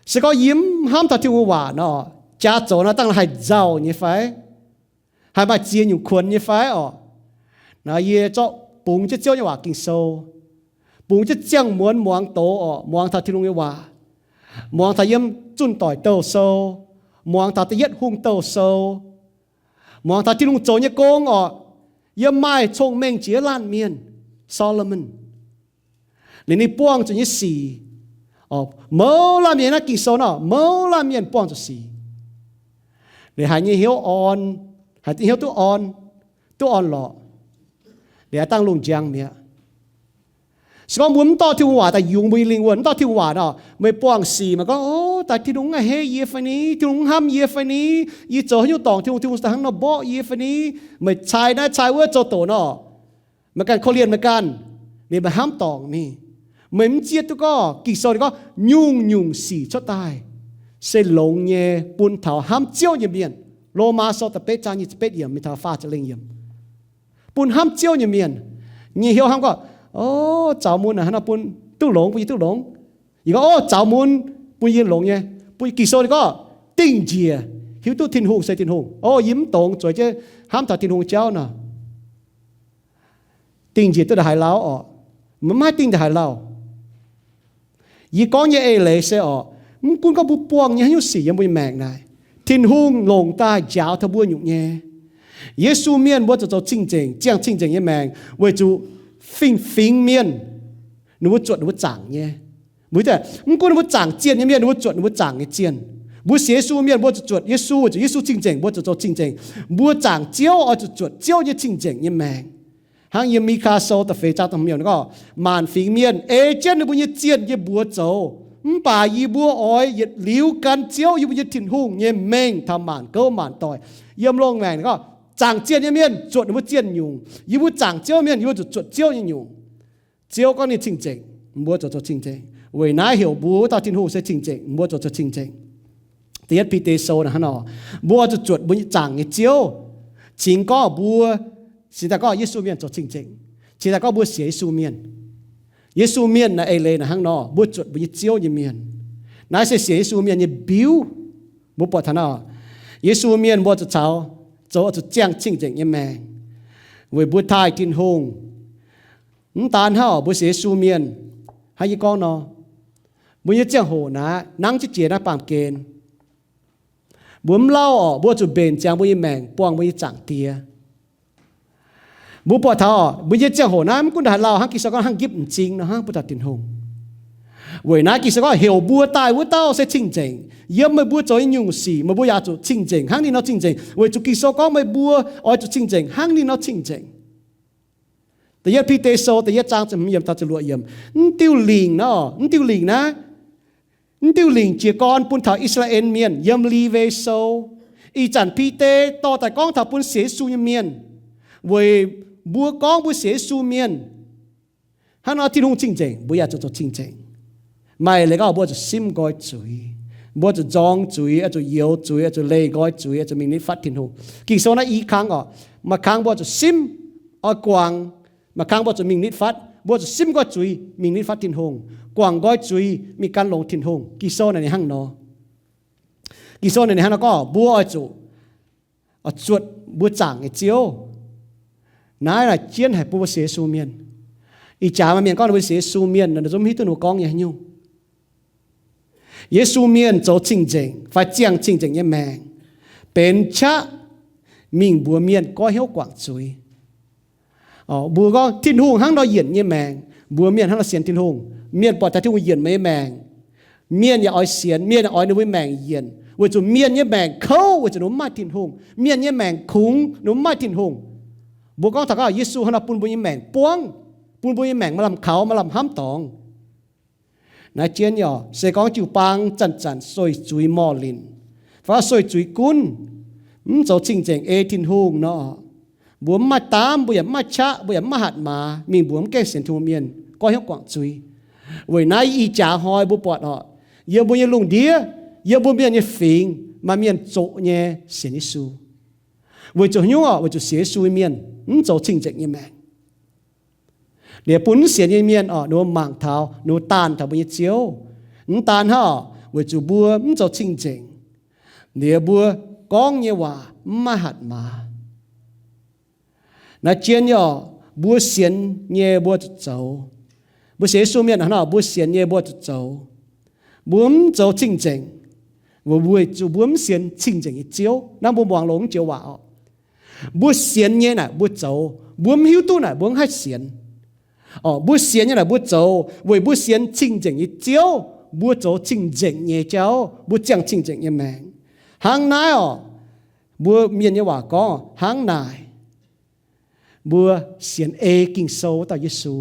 Se gorngv yie mv hnamv taux Tin-Hungh waac nor, jaax zoux naaiv dangh haih nzauh nyei fai? Haih maaih ziex nyungc kuonx nyei fai oc? Naaiv yie zorqv bungx jienv Ziouv nyei waac Ging-Sou, bungx jienv ziangh muonz muangx doz oc, muangx taux Tin-Hungh nyei waac, muangx taux yiem Zunh Doic Douh Sou, muangx taux Da'yietv Hungh Douh Sou, muangx taux Tin-Hungh zoux nyei gong oc, yiem maaih cong-mengh jiex laanh mienh, Solomon. Liuz ninh buangh zuqc nyei sic, mouz laanh mienh, naaiv Ging-Sou nor, mouz laanh mienh buangh zuqc sic. Liuz haiz nyei hnyouv orn, haiz hnyouv duqv orn, duqv orn-lorqc. Liuz dangh lungh njang mi'aqv. Se gorngv mbuo mv dorh Tin-Hungh waac daaih yungz mbuo nyei lingh wuonh, mv dorh Tin-Hungh waac nor, meih buangh sic meih gorngv, o, daaih Tin-Hungh mv haih heiv yie fai ni? Tin-Hungh mv hnamv yie fai ni? Yie zoux haaix nyungc dorngc Tin-Hungh, Tin-Hungh daaih hnangv nor mborqv yie fai ni? Meih cai naaiv cai wuov zoux doqc nor, meih ganh korv-lienh meih ganh, liuz meih hnamv dorngc mingh. Meih mv zieqv duqv gorngv Ging-Sou ninh gorngv nyungc-nyungc sic cuotv daaih se longx nyei bun taux hnamv Ziouv nyei mienh. Lomaa Sou da'betv zaang nyic ziepc betv yiemc mingh taux faah ziepc lengh yiemc. Bun hnamv Ziouv nyei mienh nyei hnyouv hnamv gorngv, o, zaux mun naaic hnangv nor bun duqv longx, bun yie duqv longx. Yie gorngv, o, zaux mun bun yie longx nyei. Bun Ging-Sou ninh gorngv dingh njiec hiuv duqv Tin-Hungh se Tin-Hungh. O, yie mv dongz zueiz jienv hnamv taux Tin-Hungh jauv nor. Dingh njiec duqv ndongc haaix lauh orqc? Maiv maaih dingh ndongc haaix lauh. Yie gorngv nyei eix leiz se orqc, mv gunv gorngv mbuo buangh nyei haaix nyungc sic yiem mbuo nyei maengc naaic, Tin-Hungh longc daaih njaaux taux mbuo nyungc nyei. Yesu mienh mbuo zuqc zoux cing-nzengc, ziangh cing-nzengc nyei maengc, weic zuqc fingx-fingx mienh ninh mbuo zuotc ninh mbuo zaangc nyei. Mbuo mv gunv ninh mbuo zaangc zienh nyei mienh, ninh mbuo zuotc ninh mbuo zaangc nyei zienh. Mbuo sienx Yesu mienh mbuo zuqc zuotc Yesu, weic zuqc Yesu cing-nzengc mbuo zuqc zoux cing-nzengc. Mbuo zaangc Ziouv oix zuqc zuotc Ziouv nyei cing-nzengc nyei maengc. Hnangv yiem Mikaa Sou da'feix zaang da'hmz yiemc gorngv, maanc fingx mienh ei jienv ninh mbuo nyei zienh nyei mbuox zoux, mv baac yie mbuo oix yietc liuz gan Ziouv yie mbuo nyei Tin-Hungh nyei mengh taux maanc gouv maanc doic. Yiem loz-maengc gorngv, zaangc zienh nyei mienh zuotc ninh mbuo zienh nyungc. Yie mbuo zaangc Ziouv mienh, yie mbuo zuqc zuotc Ziouv nyei nyungc. Ziouv gorngv ninh cing-nzengc, mbuo zuqc zoux cing-nzengc. Weic naaiv heuc mbuo wuov dauh Tin-Hungh se cing-nzengc, mbuo zuqc zoux cing-nzengc. Da'yietv Bide Sou naaic hnangv nor, mbuo zuqc zuotc mbuo nyei zaangc nyei Ziouv. Cingx gorngv mbuo, cingx daaih gorngv Yesu mienh zoux cing-nzengc. Cingx daaih gorngv mbuo sienx Yesu mienh. Yesu mienh naaic eix leiz naaic hnangv nor, mbuo zuotc mbuo nyei Ziouv nyei mienh. Naaiv se sienx Yesu mienh nyei mbiuv. Mbuo buatc taux nor, Yesu mienh mbuo zuqc caux, zoux zuqc ziangh cing-nzengc nyei maengc, weic mbuo taaih Tin-Hungh. Mv daan hnangv, mbuo sienx Yesu mienh, hnangv yie gorngv nor, mbuo nyei ziangh hoc naaiv nangv jienv jiex naaiv baamh gen. Mbuo mv lauh orqc, mbuo zuqc mbenc ziangx mbuo nyei maengc buangh mbuo nyei Zaangc Diex. Mbuo buatc taux mbuo nyei ziangh hoc naaiv mv gunv ndongc haaix lauh hnangv, Ging-Sou gorngv hnangv nqipv m'zing nor hnangv bun taux Tin-Hungh. Weic naaiv Ging-Sou gorngv heuc mbuo daaih wuov dauh se cing-nzengc. Yiem meih mbuo zoux nyei nyungc sic meih mbuo yaac zuqc cing-nzengc hnangv ninh nor cing-nzengc, weic zuqc Ging-Sou gorngv meih mbuo oix zuqc cing-nzengc hnangv ninh nor cing-nzengc. Da'yietv Bide Sou da'yietv zaang ziepc hmz yiemc taux ziepc luoqc yiemc. Mv diuh lingc naaiv, mv diuh lingc naaiv, mv diuh lingc jiez gorn bun taux I^saa^laa^en Mienh yiem Liwe Sou. Ih zanc Bide dorh daaih gorngv taux bun sienx Yesu nyei mienh, weic mbuo gorngv mbuo sienx Yesu mienh hnangv nor Tin-Hungh cing-nzengc, mbuo yaac zuqc zoux cing-nzengc. Maaih leiz gorngv mbuo zuqc simv nqoi zuiz, mbuo zuqc nzorng zuiz, oix zuqc youx zuiz, oix zuqc leih nqoi zuiz, oix zuqc mingh nitv fatv Tin-Hungh. Ging-Sou naaiv i kang oc, maaih kang mbuo zuqc simv, oix guangc, maaih kang mbuo zuqc mingh nitv fatv. Mbuo zuqc simv nqoi zuiz mingh nitv fatv Tin-Hungh, guangc nqoi zuiz mingh gan longx Tin-Hungh. Ging-Sou naaic ninh hnangv nor. Ging-Sou naaic ninh hnangv nor gorngv mbuo oix zuqc, oix zuotc mbuo zaangc nyei Ziouv. Naaiv naaic jienv haic bun mbuo sienx Yesu mienh. Ih jaax maaih mienh gorngv ninh mbuo sienx Yesu mienh, ninh zungv mv hiuv duqv ninh mbuo gorngv nyei haaix nyungc. Yesu mienh zoux cing-nzengc fai ziangh cing-nzengc nyei maengc, benx qaqv mingh mbuox mienh goiv hnyouv guangc zuiz. Mbuo gorngv Tin-Hungh hnangv nor yienc nyei maengc, mbuox mienh hnangv nor sienx Tin-Hungh. Mienh buatc taux Tin-Hungh yienc meih nyei maengc, mienh yaac oix sienx, mienh yaac oix ninh mbuo nyei maengc yienc, weic zuqc mienh nyei maengc kouv weic zuqc ninh mbuo mv maaih Tin-Hungh. Mienh nyei maengc kungx ninh mbuo mv maaih Tin-Hungh. Mbuo gorngv taux gorngv Yesu hnangv nor bun mbuo nyei maengc buangv, bun mbuo nyei maengc maaih lamh kaux, maaih lamh hnamv dorngx. Naaiv jienv yaac se gorngv jiu-baang zanc-zanc sueih zuiz morh linc, fai sueih zuiz gunv, mv zoux cing-nzengc ei Tin-Hungh nor, mbuo mv maaih daamv, mbuo yaac mv maaih qaqv, mbuo yaac mv maaih hatc maaz mingh mbuox mv gaengh sienx Tin-Hungh mienh goiv hnyouv guangc zuiz. Weic naaiv ih jaax hnoi mbuo buatc oc, yiem mbuo nyei lungh ndiev, yiem mbuo mienh nyei fingx, maaih mienh zoqc nyei sienx Yesu. Weic zuqc haaix nyungc oc? Weic zuqc sienx Yesu nyei mienh mv zoux cing-nzengc nyei maengc. Liuz bun mv sienx nyei mienh oc, ninh mbuo mangc taux, ninh mbuo daanh taux mbuo nyei Ziouv. Mv daan hnangv oc, weic zuqc mbuo mv zoux cing-nzengc, liuz mbuo gorngv nyei waac mv maaih hatc maaz. Naaiv jienv yaac, mbuo sienx nyei mbuo zuqc zoux. Mbuo sienx Yesu mienh hnangv nor, mbuo sienx nyei mbuo zuqc zoux. Mbuo mv zoux cing-nzengc weic zuqc mbuo mv sienx cing-nzengc nyei Ziouv. Naaiv mbuo muangx longx joux waac oc. Mbuo sienx nyei naaic mbuo zoux, mbuo mv hiuv duqv naaic mbuo mv haih sienx. Oc, mbuo sienx nyei naaic mbuo zoux weic mbuo sienx cing-nzengc nyei Ziouv. Mbuo zoux cing-nzengc nyei jauv, mbuo ziangh cing-nzengc nyei maengc. Hnangv naaiv oc, mbuo mienh nyei waac gorngv hnangv naaic, mbuo sienx ei Ging-Sou wuov dauh Yesu.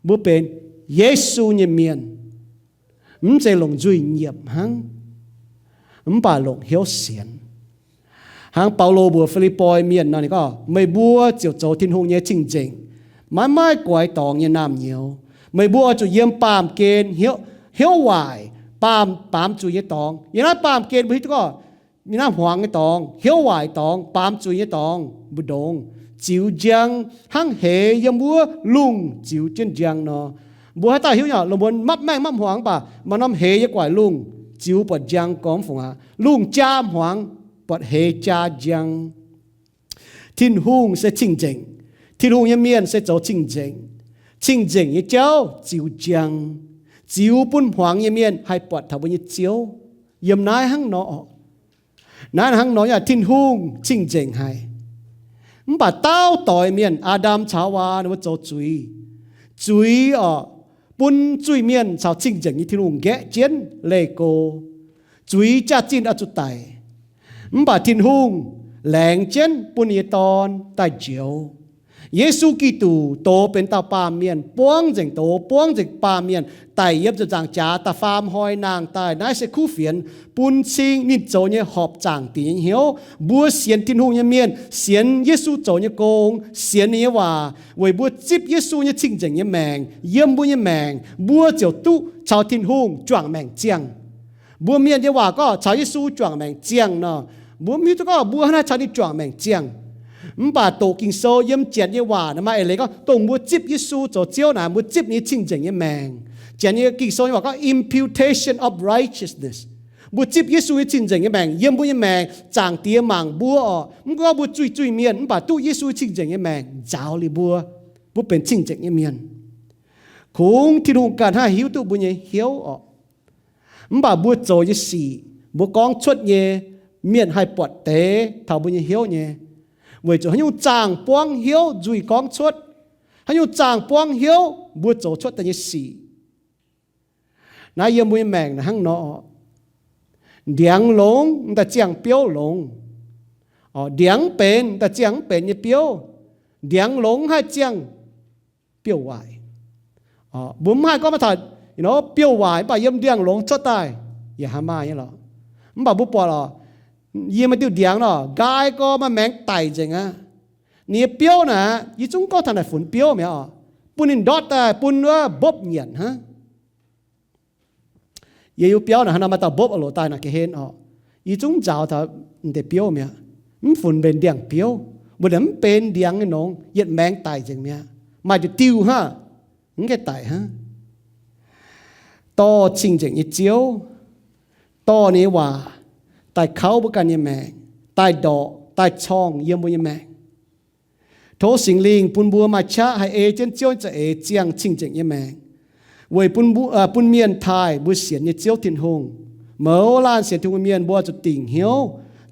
Mbuo benx Yesu nyei mienh, mv zeiz longc nzuih nyiemc hnangv, mv baac longc hnyouv sienx. Hnangv Baulo mbuox Fi^lipv^poi Mienh nor, ninh gorngv, meih mbuo ziouc zoux Tin-Hungh nyei cing-nzengc, maiv maaih guaix dorngx nyei naamh nyouz. Meih mbuo oix zuqc yiem baamh gen hnyouv, hnyouv waaic, baamz, baamz zuiz nyei dorngx. Yiem naaiv baamh gen mbuo hiuv duqv gorngv, yiem naaiv hmuangx nyei dorngx, hnyouv waaic dorngx, baamz zuiz nyei dorngx mbu'ndongx, ziux njang hnangv heix yiem wuov lungh ziux jienv njang nor. Mbuo haaix dauh hiuv nyei, lungh muonz mapv maengh mapv hmuangx, mv baac maaih norm heix yiem gu'nguaaic lungh ziux buatc njang gormx fungc aqv. Lungh jaa hmuangx, buatc heix jaa njang. Tin-Hungh se cing-nzengc. Tin-Hungh nyei mienh se zoux cing-nzengc. Cing-nzengc nyei jauv ziux njang, ziux bun hmuangx nyei mienh haih buatc taux mbuo nyei Ziouv. Yiem naaiv hnangv nor oc. Naaiv hnangv nor yaac Tin-Hungh cing-nzengc haic. Mv baac dauh doix mienh, Aa^ndam caux Haawaa, ninh mbuo zoux zuiz. Zuiz oc, bun zuiz-mienh caux cing-nzengc nyei Tin-Hungh nqaeqv jienv leih go. Zuiz jaax-zinh oix zuqc daic. Mv baac Tin-Hungh laengz jienv bun ninh nyei Dorn daaih njoux. Yesu Giduc doz benx dauh baamh mienh, buangv nzengc doz, buangv nzengc baamh mienh, daic yiem ziepc nzaangc jaax da'faam hnoi nangh daaih naaiv se kuv fienx, bun cing ninh zoux nyei horpc zaangc Diex nyei hnyouv. Mbuo sienx Tin-Hungh nyei mienh sienx Yesu zoux nyei gong, sienx ninh nyei waac, weic mbuo zipv Yesu nyei cing-nzengc nyei maengc yiem mbuo nyei maengc, mbuo ziouc duqv caux Tin-Hungh juangc maengc ziangh. Mbuo mienh nyei waac gorngv caux Yesu juangc maengc ziangh nor, mbuo mv hiuv duqv gorngv mbuo hnangv naaiv caux ninh juangc maengc ziangh. Mv baac doqc Ging-Sou yiem Janx nyei waac naaic maaih eix leiz gorngv, dongh mbuo zipv Yesu zoux Ziouv naaic, mbuo zipv ninh nyei cing-nzengc nyei maengc. Janx nyei Ging-Sou nyei waac gorngv imputation of righteousness. Mbuo zipv Yesu nyei cing-nzengc nyei maengc yiem mbuo nyei maengc, Zaangc Diex mangc mbuo oc. Mv gunv gorngv mbuo zuiz-zuiz mienh, mv baac duqv Yesu nyei cing-nzengc nyei maengc nzaaux liuz mbuo, mbuo benx cing-nzengc nyei mienh. Kungx Tin-Hungh ganh haih hiuv duqv mbuo nyei hnyouv oc. Mv baac mbuo zoux nyei sic, mbuo gorngv cuotv nyei, mienh haih buatc deix taux mbuo nyei hnyouv nyei. Weic zuqc haaix nyungc zaangh buangv hnyouv nzuih gorngv cuotv. Haaix nyungc zaangh buangv hnyouv mbuo zoux cuotv daaih nyei sic. Naaiv yiem mbuo nyei maengc naaiv hnangv nor. Ndiangx longx, m'daaih ziangh biouv longx. Ndiangx mv benx, m'daaih ziangh mv benx nyei biouv. Ndiangx longx mv haih ziangh biouv-waaic. Mbuo mv haih gorngv maaih taux biouv-waaic mv baac yiem ndiangx longx cuotv daaih yaac haih maaih nyei lorqc. Mv baac mbuo buatc lorqc, yie maaih diuh ndiangx nor, nqaai gorx maaih maengx daic nzengc aqv. Ninh nyei biouv naaic, yie zungv gorngv taux naaic funx biouv mi'aqv oc, bun ninh ndortv daaih bun wuov mbopv nyanc hnangv. Yie yiem biauv naaic hnangv nor maaih dauh mbopv oix loc daaih naaic ga'hlen oc. Yie zungv nzaaux taux deix biouv mi'aqv. Mv funx mbenc ndiangx-biouv, mbuo naaic mv benx ndiangx nyei nongx, yietc maengx daic nzengc mi'aqv. Maaih diuh diuh hnangv, mv gaengh daic hnangv. Dorh cing-nzengc nyei Ziouv, dorh ninh nyei waac daaih kauv mbuo ganh nyei maengc, daaih ndorqc, daaih corngh yiem mbuo nyei maengc. Tov Singx Lingh bun mbuo maaih qaqv haih ei jienv Ziouv nyei za'eix ziangh cing-nzengc nyei maengc, weic bun mbuo, bun mienh taaih mbuo sienx nyei Ziouv Tin-Hungh. Mouz laanh sienx Tin-Hungh mienh mbuo zuqc dingc hnyouv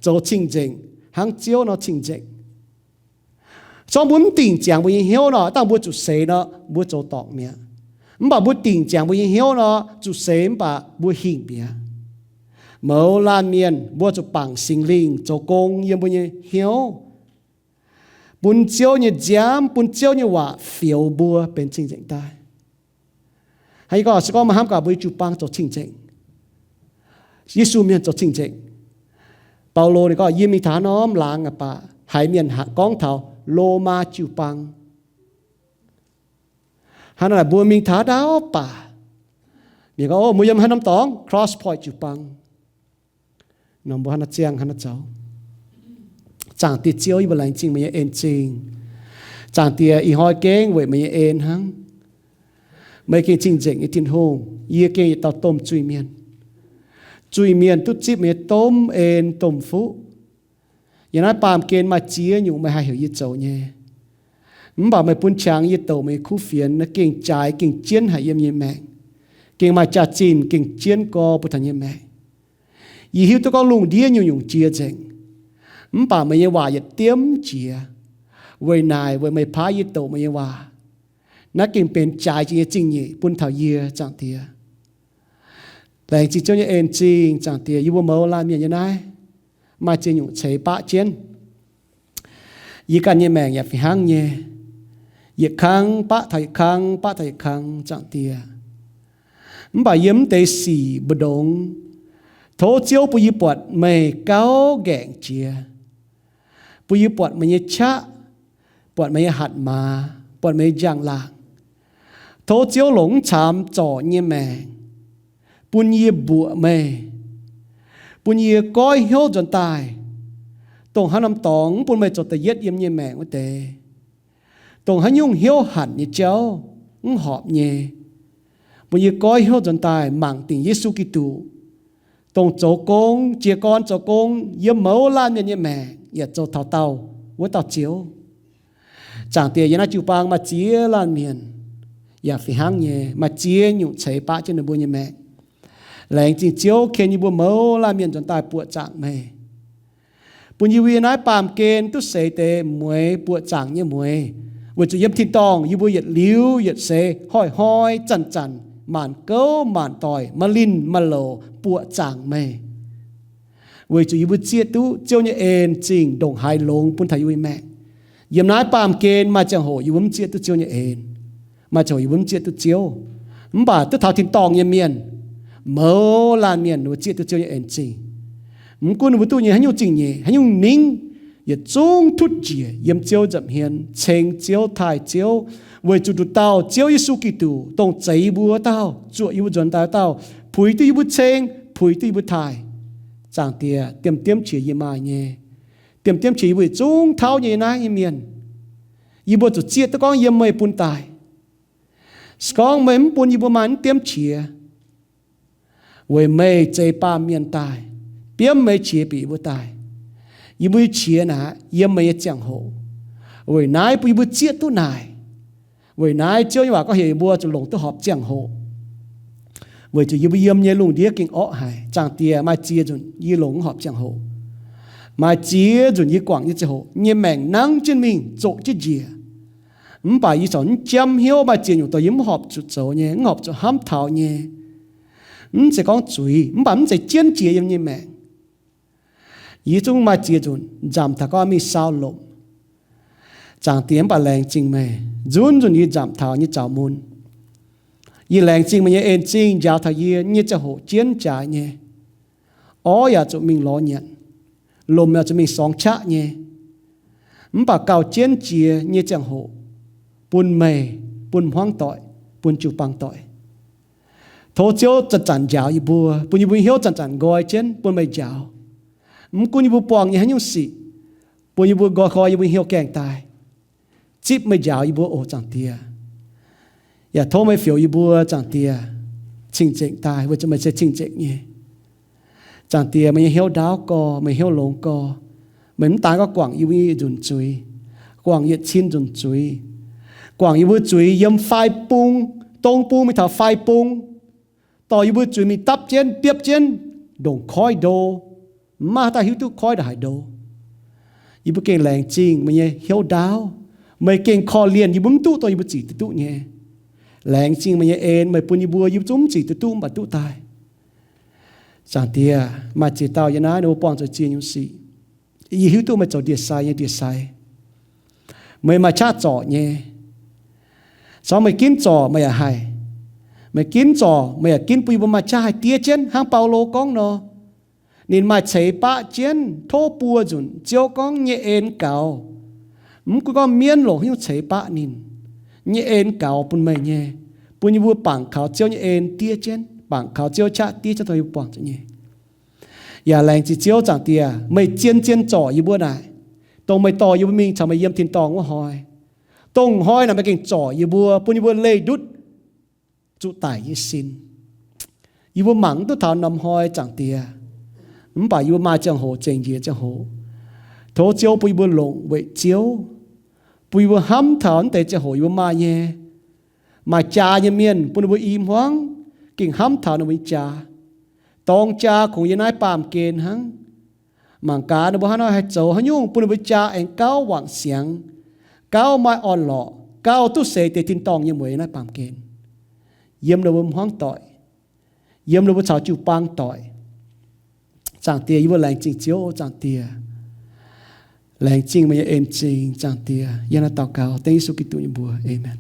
zoux cing-nzengc hnangv Ziouv nor cing-nzengc. Se gorngv mbuo mv dingc ziangx mbuo nyei hnyouv nor, dangh mbuo zuqc seix nor, mbuo zoux dorngc mi'aqv. Mv baac mbuo dingc ziangx mbuo nyei hnyouv nor, zuqc seix mv baac mbuo hingh mbiauz. Mouz laanh mienh mbuo zuqc bangc Singx Lingh zoux gong yiem mbuo nyei hnyouv, bun Ziouv nyei nziaamv, bun Ziouv nyei waac fioux mbuo benx cing-nzengc daaih. Hnangv yie gorngv, se gorngv maaih hnamv gaax mbuo nyei jiu-baang zoux cing-nzengc, Yesu mienh zoux cing-nzengc. Baulo ninh gorngv, yie mingh taux haaix norm laangz aqv baac haiz mienh gorngv taux Lomaa jiu-baang. Hnangv naaic mbuo mingh taux haaix dauh baac mienh gorngv, o, mbuo yiem haaix norm dorngx, Cross Point jiu-baang. Nor mbuo hnangv naaiv ziangh hnangv naaiv zoux. Zaangc Diex Ziouv, yie mbuo laengz zingh meih nyei en zingh. Zaangc Diex, ih hnoi gengh weic meih nyei en hnangv. Meih gengh cing-nzengc nyei Tin-Hungh. Yie gengh yietc dauh domh zuiz-mienh. Zuiz-mienh duqv zipv meih nyei domh en domh fuqv. Yiem naaiv baamh gen maaih ziex nyungc meih haih heuc yie zoux nyei. Mv baac meih bun qangx yie douc meih nyei kuv fienx naaiv gengh jaaix gengh jienv haic yiem yie nyei maengc, gengh maaih jaax-zinh gengh jienv gorx bun taux yie nyei maengc. Yie hiuv duqv gorngv lungh ndiev nyungc-nyungc jiex nzengc, mv baac meih nyei waac yietc diemv jiex. Weic naaic weic meih paaiv yie douc meih nyei waac, naaiv gengh benx jaaix jiex nyei zingh nyeic bun taux yie, Zaangc Diex. Laengz zingh Ziouv nyei en zingh, Zaangc Diex. Yie mbuo mouz laanh mienh nyei naaiv maaih ziex nyungc ceix baqv jienv. Yie ganh nyei maengc yaac fih hnangv nyei, yietc kang baqv taux yietc kang, baqv taux yietc kang, Zaangc Diex. Mv baac yiem mv deix sic mbu'ndongx, tov Ziouv bun yie buatc meih gauh ngaengc jiex, bun yie buatc meih nyei qaqv, buatc meih nyei hatc maaz, buatc meih nyei njang-laangc. Tov Ziouv longc mv caamx zorc nyei maengc bun yie mbuoqc meih, bun yie goiv hnyouv nzuonx daaih, dongh haaix norm dorngx mv bun meih zoux da'yietv yiem nyei maengc wuov deix, dongh haaix nyungc hnyouv hanc nyei jauv mv horpc nyei, bun yie goiv hnyouv nzuonx daaih mangc dingc Yesu Giduc, dongh zoux gong, jiez gorn zoux gong yiem mouz laanh mienh nyei maengc yaac zoux taux daauh wuov dauh Ziouv. Zaangc Diex, yiem naaiv jiu-baang maaih ziex laanh mienh yaac fih hnangv nyei, maaih ziex nyungc ceix baqv jienv ninh mbuo nyei maengc. Laengz zingh Ziouv ken yie mbuo mouz laanh mienh nzuonx daaih buoqc zaangc meih, bun yie mbuo yiem naaiv baamh gen duqv seix deix mueiz buoqc zaangc nyei mueiz, weic zuqc yiem tin-dorngh yie mbuo yietc liuz yietc seix, hnoi-hnoi, zanc-zanc, maanc gouv maanc doic, maaih linh maaih louc buoqc zaangc meih. Weic zuqc yie mbuo zieqv duqv Ziouv nyei en zingh ndongc haaix longx bun taux yie mbuo nyei maengc. Yiem naaiv baamh gen maaih ziangh hoc yie mbuo mv zieqv duqv Ziouv nyei en, maaih ziangh hoc yie mbuo mv zieqv duqv Ziouv. Mv baac duqv taux tin-dorngh nyei mienh, mouz laanh mienh ninh mbuo zieqv duqv Ziouv nyei en zingh. Mv gunv ninh mbuo duqv nyei haaix nyungc zingh nyeic, haaix nyungc ningv, yietc zungv tutv njiec yiem Ziouv nza'hmien, ceng Ziouv, taaih Ziouv, weic zuqc nduqc dauh Ziouv Yesu Giduc, dongh zeix yie mbuo wuov dauh, zuoqc yie mbuo nzuonx daaih wuov dauh, puix duqv yie mbuo ceng, puix duqv yie mbuo taaih. Zaangc Diex, diemv-diemv qiex yie maaih nyei, diemv-diemv qiex yie mbuo yietc zungv tauv nyei naaiv nyei mienh, yie mbuo zuqc zieqv duqv gorngv yiem meih bun daaih. Se gorngv meih mv bun yie mbuo maaih mv diemv qiex, weic meih zeix baamh mienh daaih, biomv meih qiex bieqc yie mbuo daaih. Yie mbuo nyei qiex naaic yiem meih nyei ziangh hoc. Weic naaiv bun yie mbuo zieqv duqv naaic. Weic naaiv Ziouv nyei waac gorngv heuc yie mbuo zuqc longc duqv horpc ziangh hoc, weic zuqc yie mbuo yiem nyei lungh ndiev gengh orqv haic. Zaangc Diex, maaih ziex nzunc yie longc mv horpc ziangh hoc. Maaih ziex nzunc yie guangc nyei ziangh hoc nyei maengc nangv jienv mingh zoqc jienv njiec. Mv baac yie corc mv jiem hnyouv, maaih ziex nyungc dongh yie mv horpc zuqc zoux nyei, mv horpc zuqc hnamv taux nyei. Mv zeiz gorngv zuiz, mv baac mv zeiz jienv jiex yiem nyei maengc. Yie zungv maaih ziex nzunc nzamc taux gorngv mingh saau lomc. Zaangc Diex, mv baac laengz zingh meih nzunc nzunc yie nzamc taux nyei zaux mun. Yie laengz zingh meih nyei en-zingh njaaux taux yie nyei ziangh hoc jienv jaaix nyei. Orv yaac zuqc mingh lorz nyanc, lomc yaac zuqc mingh sorngx qaqv nyei. Mv baac gauh jienv jiex nyei ziangh hoc bun meih, bun hmuangv doic, bun jiu-baang doic. Tov Ziouv zanc-zanc njaaux yie mbuo, bun yie mbuo hnyouv zanc-zanc nqoi jienv bun meih njaaux. Mv gunv yie mbuo buangh nyei haaix nyungc sic, bun yie mbuo nqoi nqoi yie mbuo hnyouv gaengh daaih zipv meih njaaux yie mbuo oc, Zaangc Diex. Yaac tov meih fioux yie mbuo, Zaangc Diex, cing-nzengc daaih, weic zuqc meih se cing-nzengc nyei. Zaangc Diex, meih nyei hnyouv ndaauv gorx, meih hnyouv longx gorx. Meih mv daan gorngv guangc yie mbuo nyei nzunc zuiz, guangc yietc cin nzunc zuiz, guangc yie mbuo zuiz yiem fai bung, dong bung mingh taux fai bung, dorh yie mbuo zuiz mingh dapv jienv, biopv jienv, ndongc koiv ndo, mv maaih haaix dauh hiuv duqv koiv ndongc haaix ndo. Yie mbuo gengh laengz zingh meih nyei hnyouv ndaauv. Meih gengh korv-lienh yie mbuo mv duqv dongh yie mbuo zic duqv duqv nyei. Laengz zingh meih nyei en, meih bun yie mbuo, yie mbuo zungv mv zic duqv duqv mv baac duqv daaih. Zaangc Diex, maaih ziex dauh yiem naaiv ninh mbuo buangh zuqc ziex nyungc sic. Yie hiuv duqv meih zoux ndie-sai nyei Ndie-sai. Meih maaih qaqv zorc nyei. Caux meih ginv zorc meih yaac haih. Meih ginv zorc meih yaac ginv bun yie mbuo maaih qaqv haih diev jienv hnangv Baulo gorngv nor. Ninh maaih ceix baqv jienv tov buo nzunc, Ziouv gorngv nyei en gaux. Mv gunv gorngv mienv longc haaix nyungc ceix baqv ninh, nyei en gaux bun meih nyei, bun yie mbuo bangc kaux Ziouv nyei en diev jienv, bangc kaux Ziouv qaqv diev jienv dongh yie mbuo buangh zuqc nyei. Yaac laengz zingh Ziouv Zaangc Diex, meih zien-zien zorc yie mbuo naaic, dongh meih dorh yie mbuo mingh caux meih yiem tin-dorngh wuov hnoi. Dongh hnoi naaic meih gengh zorc yie mbuo, bun yie mbuo leih ndutv zuqc daic nyei sin. Yie mbuo mangc mv duqv taux norm hnoi, Zaangc Diex, mv baac yie mbuo maaih ziangh hoc zengc njiec ziangh hoc. Tov Ziouv bun yie mbuo longc weic Ziouv, bun yie mbuo hnamv taux naaiv deix ziangh hoc yie mbuo maaih nyei. Maaih jaa nyei mienh bun ninh mbuo i hmuangv gengh hnamv taux ninh mbuo nyei jaa. Dorng jaa kungx yiem naaiv baamh gen hnangv. Mangc gaax ninh mbuo hnangv nor haih zoux haaix nyungc bun ninh mbuo jaa aengx gauh wangc siangx, gauh maaih orn-lorqc, gauh duqv seix deix tin-dorngh nyei mueiz naaiv baamh gen, yiem ninh mbuo hmuangv doic, yiem ninh mbuo caux jiu-baang doic. Zaangc Diex, yie mbuo laengz zingh Ziouv, Zaangc Diex. Laengz zingh meih nyei en-zingh, Zaangc Diex. Yie naaiv daux gaux dengv Yesu Giduc nyei mbuox. Aamen.